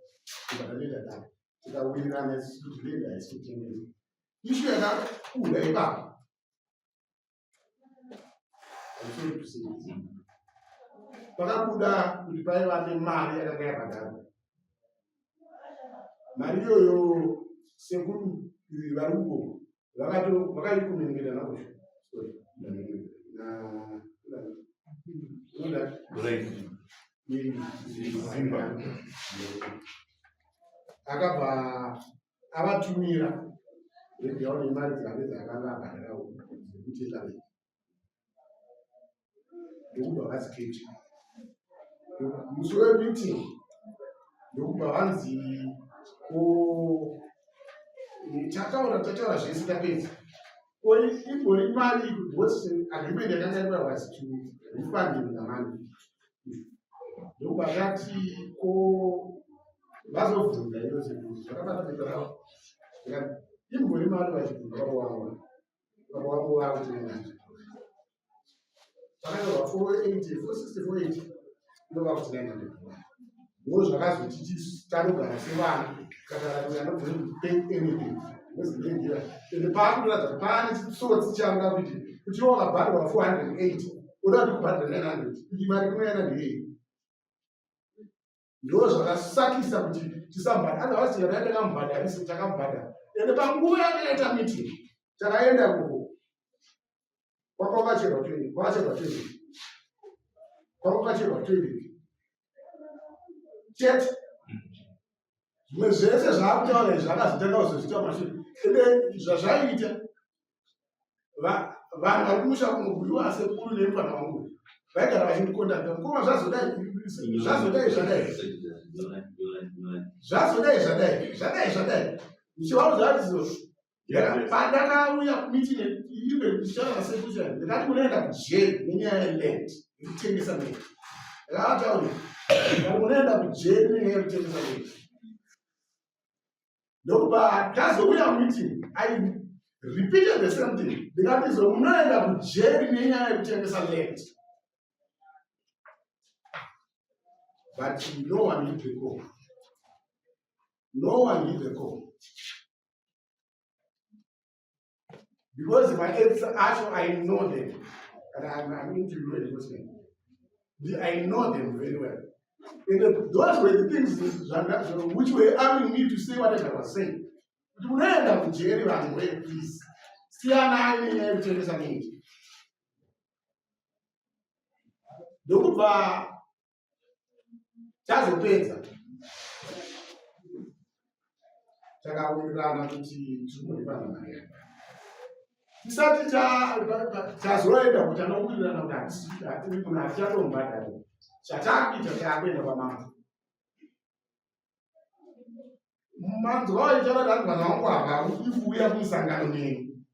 ndobva tatoita dare tikawirirana isusu kuti land haisi kutengesa ishu yakabuda ipapo pakabuda kuti paiva nemari yakanga yabhadharwa mari iyoyo sekuru vari uko vakaikomengera nakusho akabva avatumira regawo nemari dzake dzaakanga abhadharawo dzekutenga vega ndokubva vadziketi musi wemeeting ndokubva vanzi ko tataura tataura zvese tapedza ko imbori mari because agreement yakanga iripa was to refund him the money ndokubva tati ko vazobvunza iyo sekuru zvakabata pepa ravo imbori mari vachibvunza baba wangu baba wangu vakuti zvakanyorwa 480 460 480 inova kuti 900 ndo zvakazoti tanogara sevana kana we are not going to pay anything because ndingira ende paakutoratidza kuti paane chitsotsi chaanoda kuiti kuti iwe wakabhadharwa 480 unoda kuti kubhadhara 900 iyi mari inoyana ndeyei Ndo zvakasakisa kuti tisambhadhara otherwise tikadai takamubhadharisa takamubhadhara ende panguva yakaita meeting takaenda kuko kwakakacherwa toilet kwakacherwa toilet kwakakacherwa toilet chete zvimwe zvese zvaakutaura izvi zvakazotanga kuzozviita mashure ende zvazvaiita vanhu vari kumusha kunoguyiwa sekuru nemufana wangu vaigara vachindikondakta mukoma zvazodai zvazodai zvadai zvazodai zvadai zvadai zvadai ndichivaudza kuti zo pandakauya kumeeting ive ndichitaura nasekuru chai ndikati munoenda kujeri nenyaya yeland yekutengesa land ndakavataurira munoenda kujeri nenyaya yekutengesa land ndokubva tazouya meeting i repeated the same thing ndikati zo munoenda kujeri nenyaya yekutengesa land but no one hit the call no one hit the call because my ex acho i know them and I'm, I'm into law enforcement i know them very well and those were the things which were arming me to say what I was saying kuti munoenda kujeri vanhu wee please siyanai nenyaya yekutengesa miti ndokubva tazopedza takawirirana kuti tiri kuripana mari yake tisati tazoenda kuti anowirirana kuti hatiri munhu hatichatombhadhari chatakuita taakuenda kwamambo manzwa waitaura kuti vanhu vangu havaudi kuuya kumusangano neni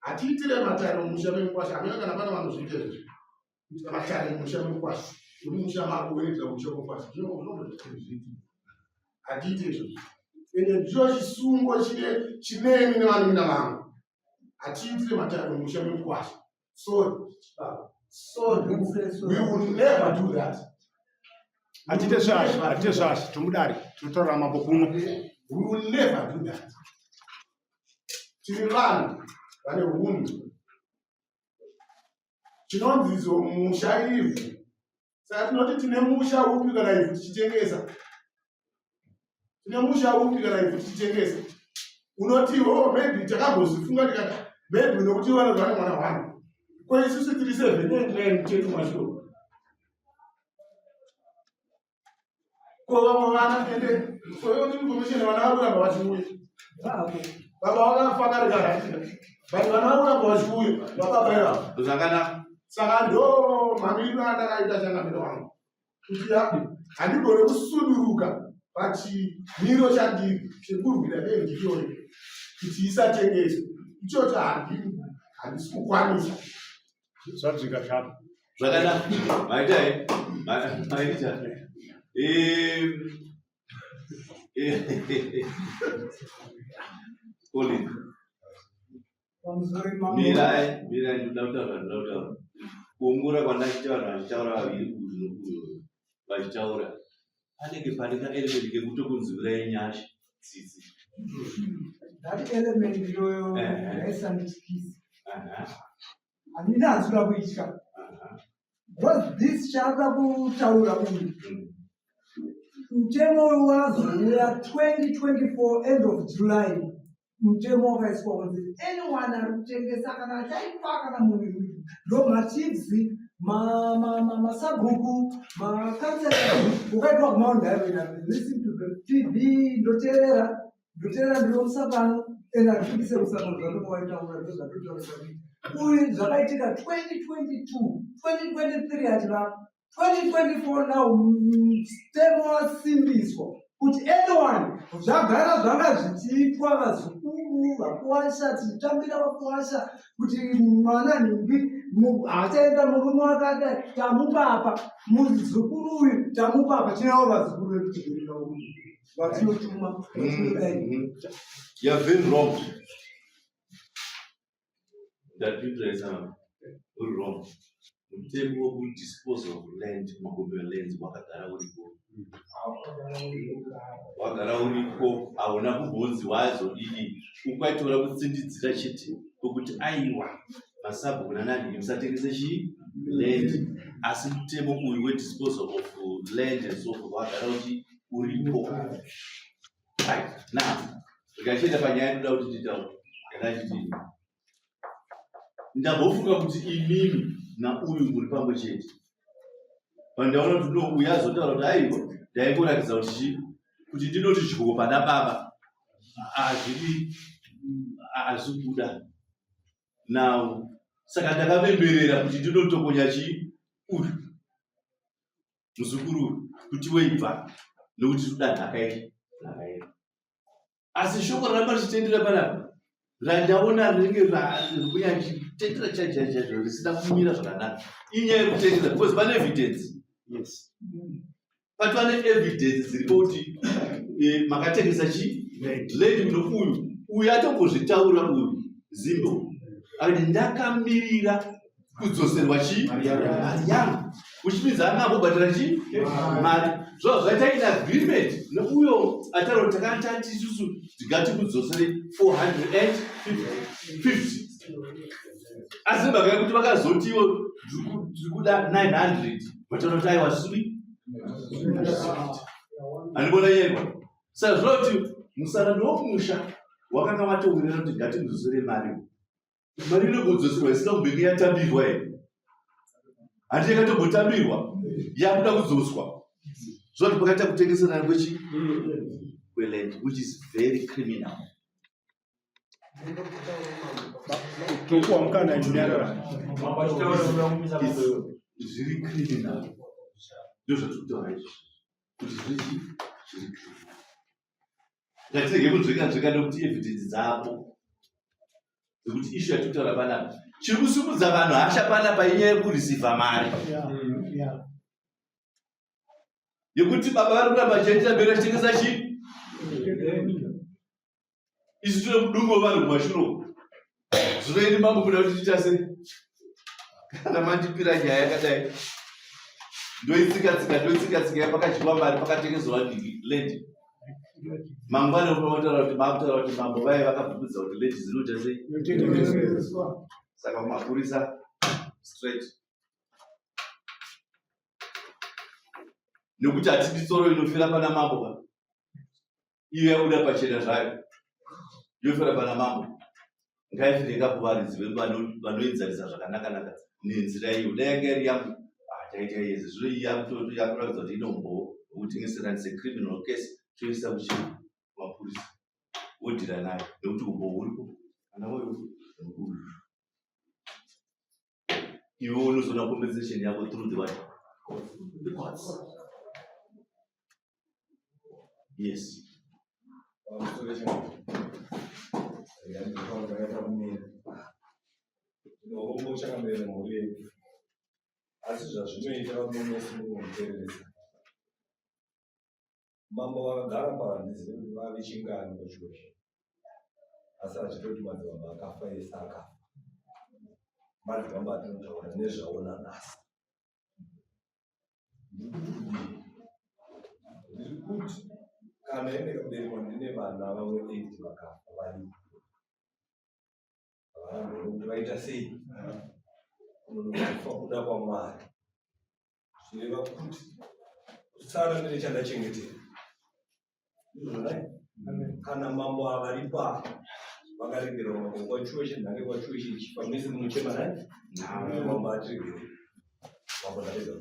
hatiitire matare mumusha memukwasha hameno kana pane vanozviita izvozvo kuitira matare mumusha memukwasha uri musha mako woitira musha wemukwasha zvinozviiti hatiite izvozvo ende ndicho chisungo chineni nevanonina vangu hatiitire matare mumusha memukwasha sorry baba sorry we will never do that Hatite zvashi, hatite zvashi, tomudare, tinotaura mambo kuno. We will never do that. Tiri vanhu vane hunhu. Chinonzi izo musha ivhu. Saka tinoti tine musha upi kana ivhu tichitengesa. Tine musha upi kana ivhu tichitengesa. Unoti oh maybe takambozvifunga tikati maybe nokuti vanhu vane mwana one. Ko isusu tiri 7 8 9 10 mashure. Ko vamwe vana ende for your information vana vari kuramba vachiuya. Baba vakafa kare kare handika. But vana vari kuramba vachiuya vababa ivavo. Zvakanaka. Saka ndo mamiriro andakaita changamire wangu. Kuti handigone kusuduruka pachimiro chandiri chekurwira land iyoyo kuti isatengeswe. Ichocho handisi kukwanisa. Zvadzvika zvako. Zvakanaka. Maita here? Maita. Eh. Colin. Mirai, mirai ndinoda kutaura ndinoda kutaura. Kuongora kwandachiita vanhu vachitaura vaviri uyu nokuyo vachitaura. Panenge pane ka element kekutokunzwirai nyasha tsitsi. That element iyoyo yaisandityisa. Handina hanzwira kuitya. Because this chaada kutaura uyu mutemo uyu wazouya 2024 end of July mutemo wakaiswa kunzi anyone ari kutengesa kana achaipa kana munhu ndo machiefs masabhuku makansela ukaitwa kumount Darwin listen to the tv ndoteerera ndoteerera ndiri musangano and handipikise musangano zvanenge waitaura ndozvatotaura uyu zvakaitika 2022 2023 achivapa 2024 now mutemo wasimbiswa kuti anyone zvagara zvanga zvichiitwa vazukuru vakuwasha tichitambira vakuwasha kuti mwana nhingi hachaenda murume wakadai tamupa apa muzukuru uyu tamupa apa tinavo vazukuru vedu tibereka vatinotuma vatinodai You are very wrong. Ndapindura uri wrong. Mutemo wekudispose of land makombe lands wakagara uripo. Wagara uripo hauna kumbonzi wazodini ukwaitora kutsindidzira chete kwekuti aiwa masabhuku nanani musatengese chii land asi mutemo uyu wedisposal of land and so forth wagara uchi uripo. Right now ndikachienda panyaya inoda kuti nditaure yakachidini ndambofunga kuti imimi nauyu muri pamwe chete pandaona kuti no uyu azotaura kuti aiwa ndaingoratidza kuti chii kuti ndinoti dyo pana baba hazvidi hazvi kubuda now saka ndakapemberera kuti ndinotokonya chii uyu muzukuru uyu kuti weibva nokuti toda nhaka iyi nhaka yedu asi shoko raramba richitendera panapa randaona rinenge rikunyachitendera chaizvo risina kumira zvakanaka inyaya yekutendera because pane evidence yes patova neevidence dziripo kuti eh, makatengesa chi land kuno uyu uyu atombozvitaura uyu zimbo akati ndakamirira kudzoserwa chi mari yangu which means anga ambobhadhara chi mari zvava zvaita in agreement neuyo ataura kuti takatati isusu tigati kudzosere 450 asi nemhaka yekuti vakazotiwo tiri kuda 900 vataura kuti aiwa sui andibona nyaya saka zvinova kuti musana ndowokumusha wakanga watowirira kuti ngatimudzosere mari mari inogodzoserwa isina kumbenge yatambirwa here handi yakatombotambirwa yakuda kudzoswa zvoti pakaita kutengeserana kwechi kweland which is very criminal tokuwa mukana nyarara zviri criminal ndozvatiri kutaura izvi kuti zviri zviri criminal ngatirege kunzveka nzveka nekuti evidence dzapo dzekuti ishu yatiri kutaura panapa chiri kusimudza vanhu hasha panapa inyaya yekureceiva mari yekuti baba vari kuramba vachiendera mberi vachitengesa chii isu tine mudungu wevanhu kumashure uku zvinoini mambo kuda kuti tiita sei kana mandipira nyaya yakadai ndoitsika tsika ndoitsika tsika yapakadyiwa mari pakatengeserwa ndiki land mangwana unotaura kuti makutaura kuti mambo vaye vakabvumidza kuti land dzinoita sei saka mapurisa straight nekuti hatidi tsoro inofira pana mambo pa iyo yabuda pachena zvayo yofira pana mambo ngaifire kakuvaridzi vedu vanoenzanisa zvakanaka-naka nenzira iyo dai yanga iri yangu ah, Taita yese zvino iyi yakuratidza kuti ine umbowo hwekutengeserana secriminal case toisa kuchi mapurisa wodhira nayo nekuti umbowo huripo kana uyo uyu iwe unozoona compensation yako through the what the courts yes Chakamira mhuri yedu asi zvazvinoita vamunesi munomupereresa Mambo vakagara pahandizive kuti vave chingani pachiweshe asi hazvite kuti madzibaba akafa ese akafa madzibaba atinotaura nezvawo nanhasi ndiri kuti kudii ndiri kuti kana ine kaberekwa ndine vana vamwe 8 vakafa varipo varambe kuti vaita sei kunonokufa kuda kwamwari zvireva kuti kusara ndine chandachengetera ndizvonai kana mambo ava varipo apa vakaregerwa mambo kwachiweshe nhange kwachiweshe ichifa mese munochema nai mambo atiregerei mambo ndapedza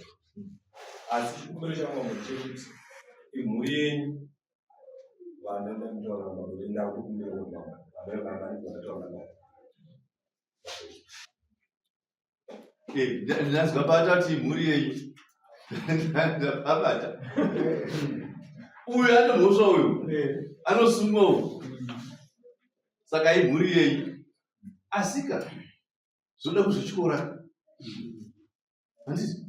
asi chikumbiro chamambo chekuti imhuri yenyu vana ndamutaura mambo ndakukumbira kuti mambo vana vana ndataura navo Eh, ndazwa bata kuti mhuri yenyu ndapabata uyu ane mhosva uyu eh. anosungwa uyu saka imhuri yenyu asika zvoda kuzvityora handiti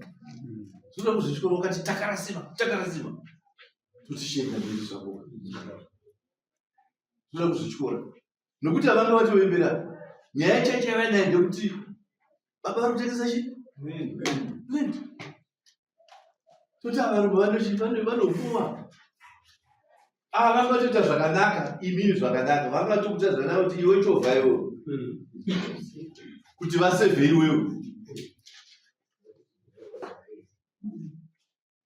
zvoda kuzvityora wakati takarasima takarasima totichienda mberi zvako zvoda kuzvityora nokuti havanga vatoimbira nyaya chaicho yava nayo ndekuti baba vari kutengesa chi land toti ava varume vanopfuma ava vanga vatoita zvakanaka imini zvakanaka vanga vatokuita zvakanaka kuti iwe chovha iwe kuti vasevhe iwewe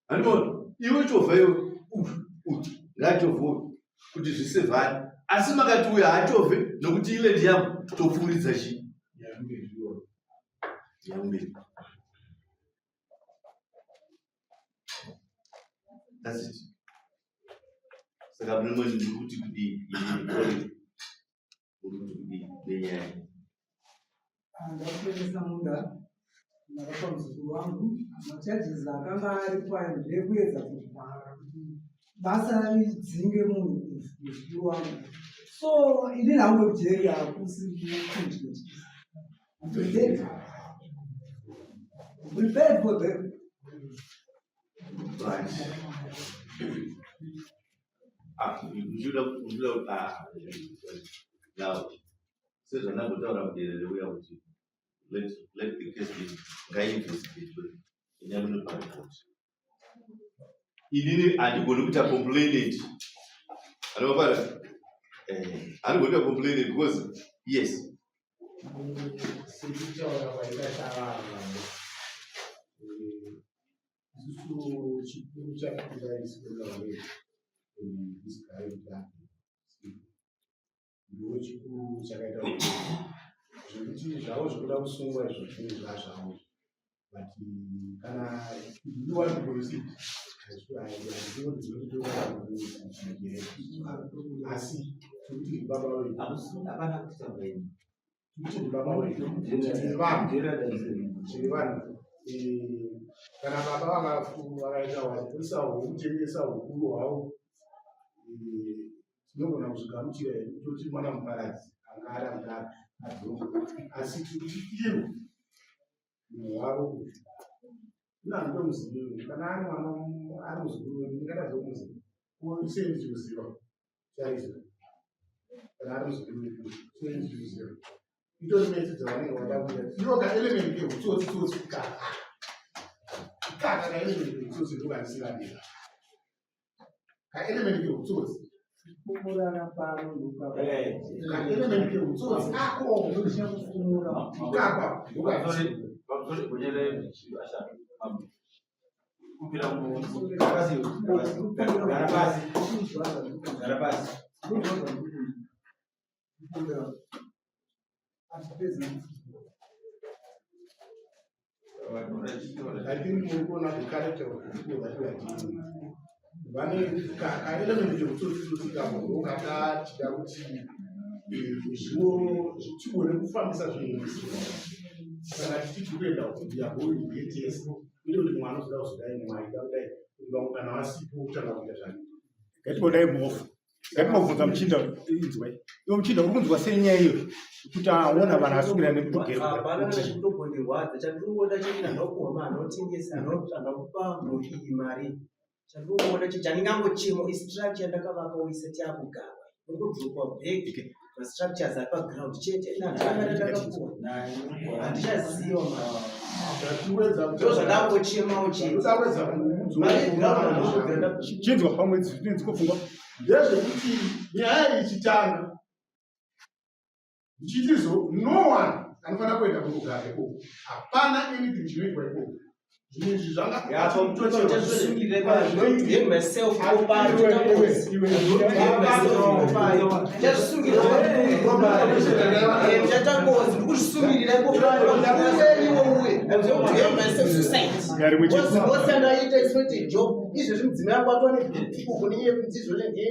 Andibona iwe chovha iwe uyu ngaachovhe uyu kuti zvisevhani asi makati uyu haachovhe nokuti ile ndiyangu topfuuridza chii yamberi That's it. Saka mune mwe ndiri kuti kudii ini colleague uri kuti kudii nenyaya iyi? Ndakutengesa munda ndakapa muzukuru wangu macharges akanga aripo ayo ndekuedza kuvhara kuti basa ridzinge munhu muzukuru wangu so ini hangu jeri hakusi kuchinotyisa I'm prepared. I'm prepared for them. Right. Ah, ndinoda ndinoda ah, now sezvandambotaura mudere reuya kuti let let the case be ngaiinvestigate inyamunopa report inini handigoni kuita complainant anopara eh, handigoni kuita complainant because yes sekutaura kwaita chavava isusu chikuru chakura isu kwedu this guy Ndiwo chikuru chakaita kuti zvekuti zvavo zvekuda kusungwa izvo zvinenge zvazvavo but kana you want to proceed asi tikuti baba vedu tikuti baba vedu tiri vanhu tiri vanhu kana baba vakaita vachiburitsa hukutengesa hukuru hwavo tinogona kuzvigamuchira hedu toti mwana muparadzi anga ari anga adzoka asi tiri kuti ivo munhu wavo uyu ina handitomuzivi kana ari mwana ari muzukuru wedu ndingatadza kumuziva sei ndichikuziva chaizvo kana ari muzukuru wedu sei ndichikuziva itori meti dzavanenge vada kuita ivo kaelement kehutsotsi tsotsi kaka kaka kaelement kehutsotsi ndokandisingadiwa kaelement keutsotsi Kufumurana pano kaelement keutsotsi ako kufumura ikapa Gara pasi. I think muri kuona the character of the people that we are dealing with. Vane kaelement kekutsotsi kako ndokatachida kuti zviwo tigone kufambisa zvinhu kana tichiti kuenda kuti we are going to get yes kwete kuti mwana uzoda kuzodai mumwe aida kudai kuti vamwe kana vasipo kutanga kuita zvani Ngatibodai mhofu. Ngatimbobvunza muchinda inzwai. Iwe muchinda uri kunzwa sei nyaya iyo kuti aona vanhu asukira nekutogera. Hapana kana chikutombondirwadza chandinongoda chete ndandakuhwa ma anotengesa andakupa mhuri iyi mari chandinongoona chete chandingangochemo istructure yandakavaka isati yakugarwa nokudropwa back mastructures ari paground chete ndakapuwa handichaziva ndo zvandangochemawo chete Chinzwa pamwe dzinzwa pfungwa. Ndezvekuti nyaya ichitanga ndichitizo no one anofanira kuenda kunogara ikoko hapana anything chinoitwa ikoko zvinhu izvi zvangaizvezvi mudzimai wangu atova nebp uku nenyaya yekuti izvozvo ndiye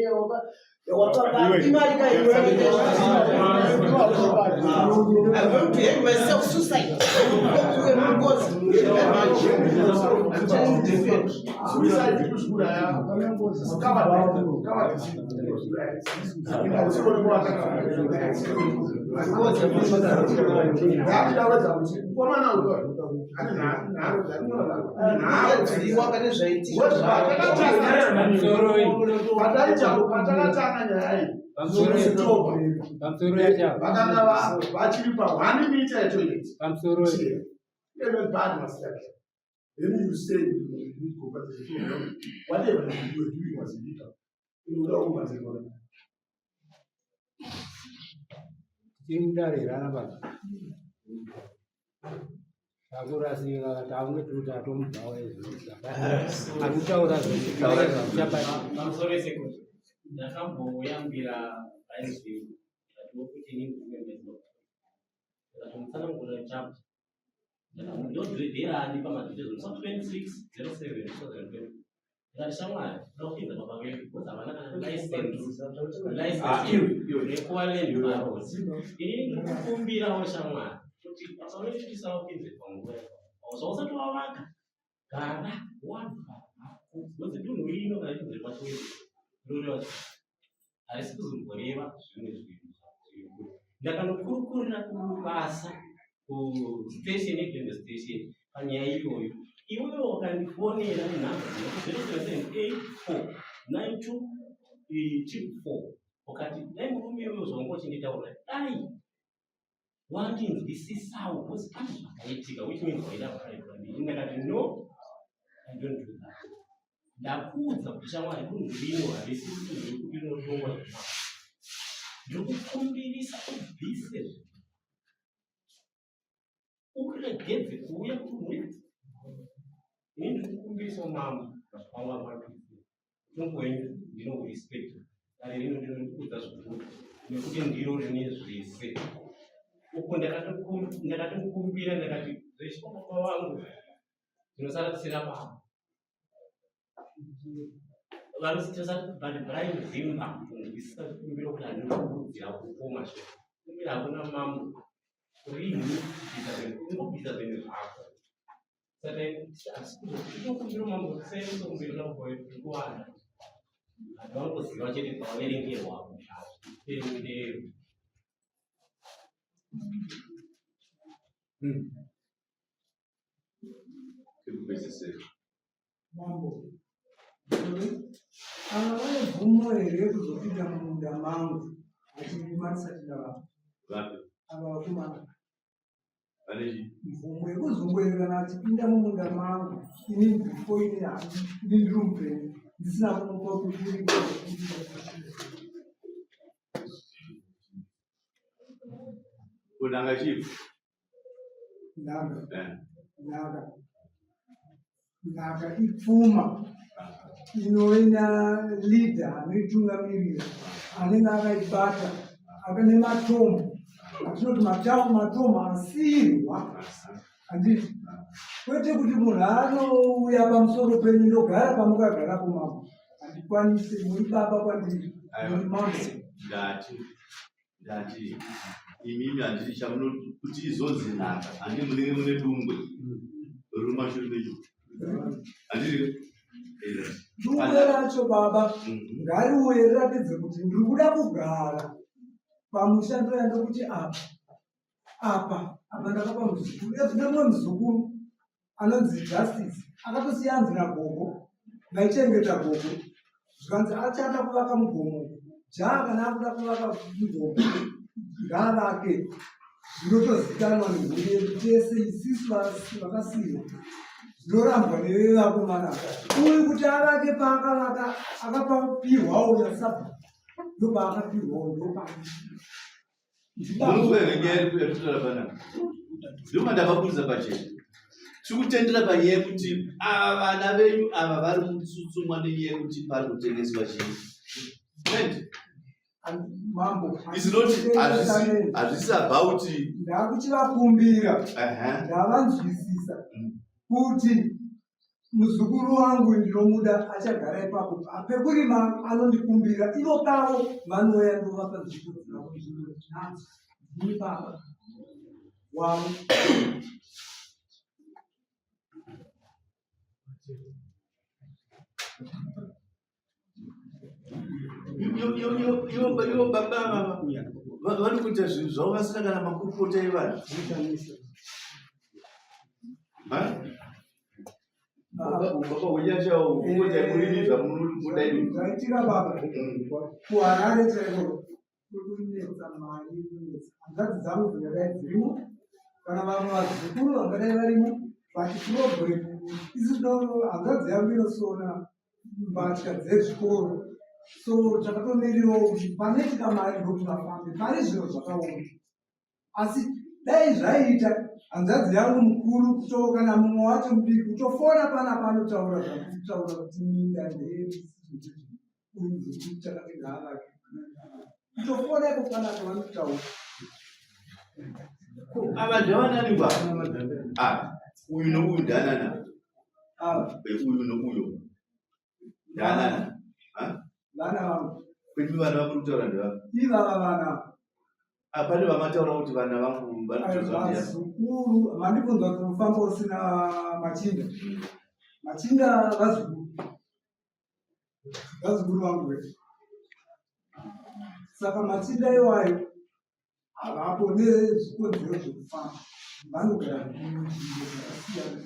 I'm going to hang myself suicide. Suicide kuzviuraya. Patakatanga nyaya iyi vakanga vachiri pa one meter yetoilet. Then you say you need compensation. Whatever you were doing was illegal. Inoda kubatsirwa. Tiri mudare here ana baba? Takurasika takunge tiri kuti atomubvawo izvi. Ari kutaura zvamuchabata. Pamusoro sekuru, ndakamboyambira vaizvi ndatiwo kuti inini ndimwe ndikatomutsanangurira chapter ndodhedherani pamadetails musi wa 26 07 2020 ndikati shamwari ndoda kupinza baba vedu because havana kana license license yekuva land baron inini ndikukumbirawo shamwari kuti baba vedu tisavapinze panguva zvausati wavaka gara wabva hako because dunhu rino kana chinzi repachiwedza rinoreva harisi kuzomboreva zvimwe zvinhu zviri ndakanokurukurira kubasa kustation yegwembe station panyaya iyoyo iwewe wakandifonera nenhamba dzinoti 07784924 ukati dai murume iwewe zvawanga uchinditaura dai wandinzwisisawo because pane zvakaitika which means waida kufarirwa ndini ndakati no i don't do that ndakuudza kuti shamwari dunhu rino harisi dunhu rekuti rinotongwa zvemama ndiri kukumbirisa ubvise uregedze kuuya kudunhu iri ini ndiri kukumbirisa mambo vanga vakuidzira mutongo wenyu ndinourespect dare rino ndinokudza zvikuru nekuti ndiro rine zvese uko ndakatokumbira ndakati zvechipapa vangu ndinosara tisina baba vanositisa but brian zimba kunzwisisa chikumbiro kuti handinokurudzira kukoma zve kumbira hakuna mambo rini kubvisa zvinhu ungobvisa zvinhu zvako saka asi kuzokumbira mambo seisokumbirira kuwana vanhu vangoziva chete paverengerwa hazviperi Mambo, ava vane mvumo here yekuzopinda mumunda mangu vachirima ndisati ndavapa? Vapi? Ava vakomana. Vane chii? Mvumo yekuzongoerekana achipinda mumunda mangu ini before ini ini ndiri mupenyu ndisina kumupa kukurika. Kunanga chii? Nhaka. Nhaka. Nhaka ipfuma inove naleader anoitungamirira anenge akaibata akane matombo atinoti matomo asiyirwa handiti. Kwete kuti munhu anouya pamusoro penyu ndogara pamukagarapo mambo. Handikwanise, muri baba kwandiri, muri mambo. Ndati ndati imimi handiti chamuno kuti izonzi nhaka handi munenge mune dungwe riri mumashure menyu handiti Dungwe racho baba ngariuye riratidze kuti ndiri kuda kugara pamusha ndoya ndokuti apa apa apa ndakapa muzukuru ezvine mumwe muzukuru anonzi Justice akatosiya anzi nagogo vaichengeta gogo zvikanzi achada kuvaka mugomo jaa kana akuda kuvaka mugomo ngaavake zvinotozikanwa nemhuri yedu tese isisu vakasiyiwa zvinorambwa nevevakomana uyu kuti avake paakavaka akapihwawo nasabhuku ndopaakapihwawo ndopaa Munzwa here nyaya iri kutaura panapa? Ndoma ndavaburitsa pachena. Tiri kutendera panyaya yekuti ava vana venyu ava vari kutsutsumwa nenyaya yekuti pari kutengeswa chii. Right? Mambo, It's not hazvisi hazvisi about ndakuchivakumbira ndavanzwisisa kuti Muzukuru wangu ndinomuda achagara ipapo pekurima anondikumbira ivo pavo vanouya ndovapa nzvimbo dzavo nzvimbo nadzo ndini baba wavo. Ivo baba ava vari kuita zvinhu zvavo vasina kana makurukota evanhu. Zvaitika baba kuHarare chaiko kunetsa mari kunetsa hanzvadzi dzangu dzingadai dzirimo kana vamwe vazukuru vangadai varimo but problem isu hanzvadzi yangu inosona mbatya dzezvikoro so takatomirirawo kuti panoitika mari ndokuti vafambe pari zviro zvakaoma asi dai zvaiita hanzvadzi yangu mukuru kuto kana mumwe wacho mudiki kutofona pana panotaura zvakutaura kuti minda ndeyekutakati ngaavake kutofona iko panapa vanotaura ava ndavanani va ah, uyu nouyu ndanana uyu nouyo Ndanana. Vana vangu. Kwenyu vana vamuri kutaura ndevava? Ivava vana. Ah, pane vamataura kuti vana vangu vanotozwa vazukuru vandibvunza kuti mufambo usina machinda. Machinda vazukuru. Vazukuru vangu ve. Saka machinda iwayo havapo nezvikonzero zvekufamba vanogara munzvimbo dzakasiyana.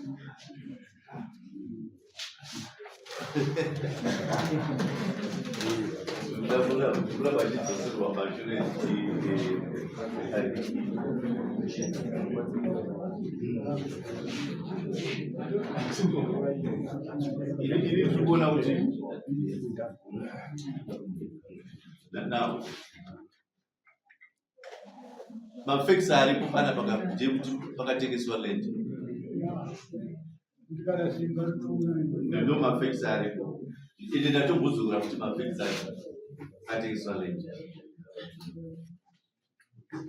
Kuramba achidzoserwa mashure ini ndiri kuona kuti now mafacts aripo pana ndeyekuti pakatengeswa land ndo mafacts aripo ende ndatombodzokera kuti mafacts acho akatengeswa land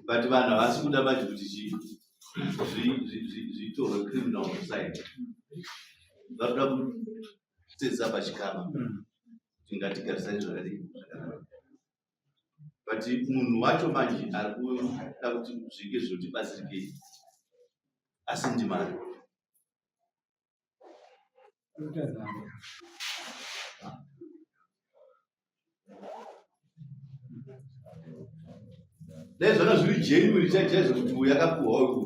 but vanhu havasi kuda manje kuti zvitorwe criminal side varikuda kutsetsa pachikama tingatigarisai zvakadii zvakanaka but munhu wacho manje ari kuda kuti zvinge zvotibatsirikei asi ndimari dai zvanga zviri genuine chaizvo kuti uyu akapuhwa uyu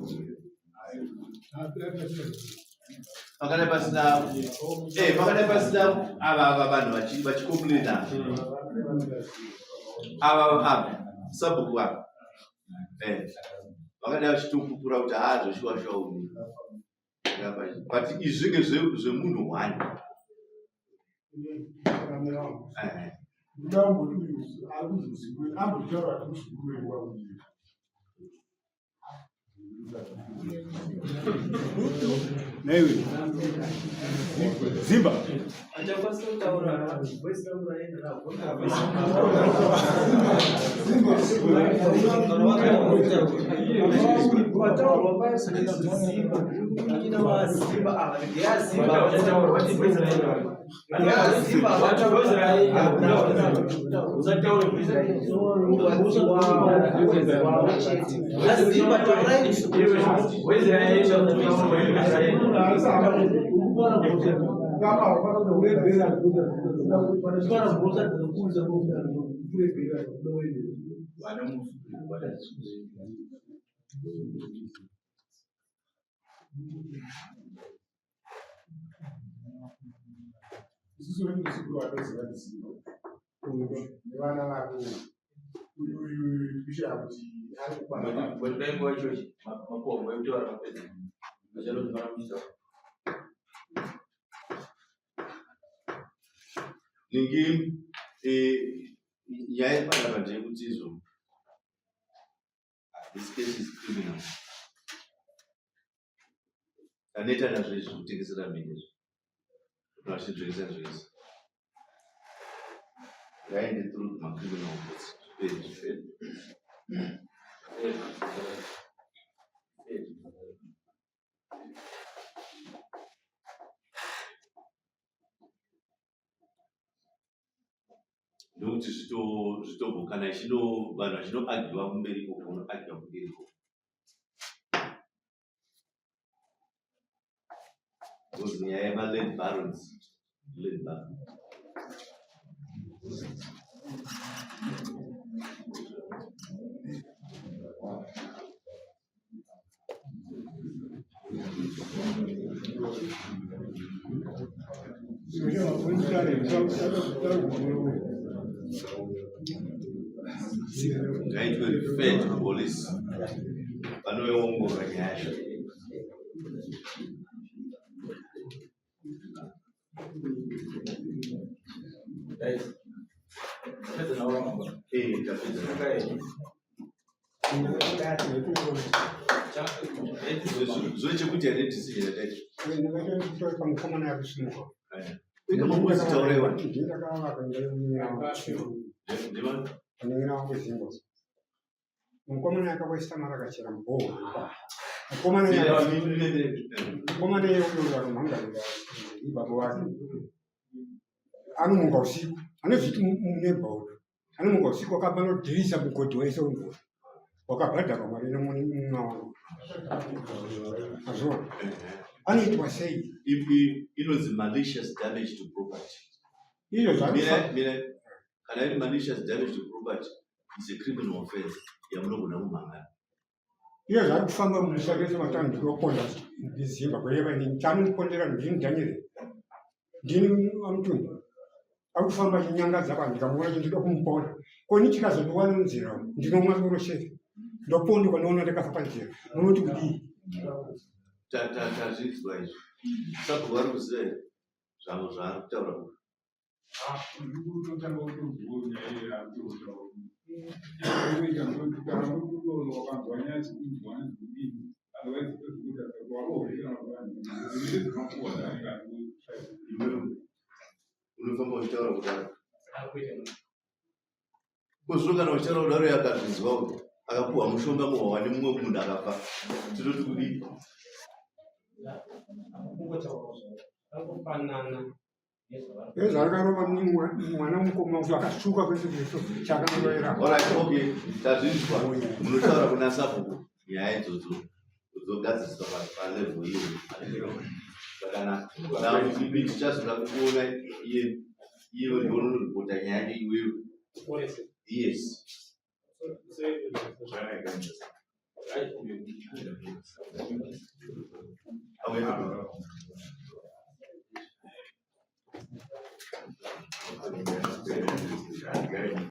pakadai pasina eh pakadai pasina ava ava vanhu vachicomplaina ava ava sabhuku ava eh vakadai vachitopupura kuti haa zveshuwa shuwa uyu but izvi zvinge zvemunhu one eh. Naiwe Zimba. Achakwanisa kutaura voice rangu raenda Pataurwa paya Zimba munin'ina waZimba ava ndeyaZimba ndeyaZimba aZimba taurai Isusu vedu usiku watoziva ndiziva nevana vake uyu uyu uyu kushaya kuti ari kukwana Ningi eh, nyaya yepanapa ndeyekuti izvo this case is criminal. Taneta nazvo izvi zvekutengesera mhene izvi. Vachizvengesa zvese. Ngaende through macriminal courts zvipere zvipere. Ndokuti zvitobvo kana ichino vanhu vachinoagiwa kumberi ikoko unoagiwa kumberi ikoko. Because nyaya yema-land barons, land baron. Ngaitwe refer to police vanoiongorora nyaya yacho. Eh, tapedza. Zvine chekuita here decision yataita? Pamukomana yakusimuka. Ika mambozi taurewa. Ndakavaka Ndima? Munin'ina wangu Zimbo. Mukomana yakawaista mari akachera mubhohoro. Mukomana mukomana iye uyo anomhangarira baba wake. Anomuka usiku. Anozviti munebhauri. Anomuka usiku akabva anodhirisa mugodhi wese wemvura. Wakabhadharwa mari nemwana wangu. Azviona. Anoitwa sei? Ipi inonzi malicious damage to property. Iyo zvaari. Mira, kana iri malicious damage to property is a criminal offense yamunogona kumhangana. Iye zvaari kufamba mumusha mese matanhu ndinoponda ndizimba kureva ini chaanondipondera ndini Daniel ndini amutunhu ari kufamba achinyangadza vanhu ndikamuona kuti ndinoda kumuponda ko ini chikazondiwana munzira umu ndinomwa doro chete ndopondwa ndoona ndakafa panzira munoti kudii Tazvinzwa izvi. Sabhuku vari kuziva here zvamwe zvaari kutaura uyu? Unofamba uchitaura kudaro. Ko zvino kana uchitaura kudaro yakazvinzwa akapuhwa mushonga muhwawa nemumwe munhu akafa tinoti kudii? Kungotaura Ezvakarova mwana mukoma uyu akasvuka kwese kumeso chakamurovera. Alright, okay. Tazvinzwa. Munotaura kuna sabhuku nyaya idzodzo dzogadziriswa palevel iyoyo. Zvakanaka. Now ipi tichazoda kukuona iye iwe ndiwe unoripota nyaya yacho iwewe. Yes. Okay.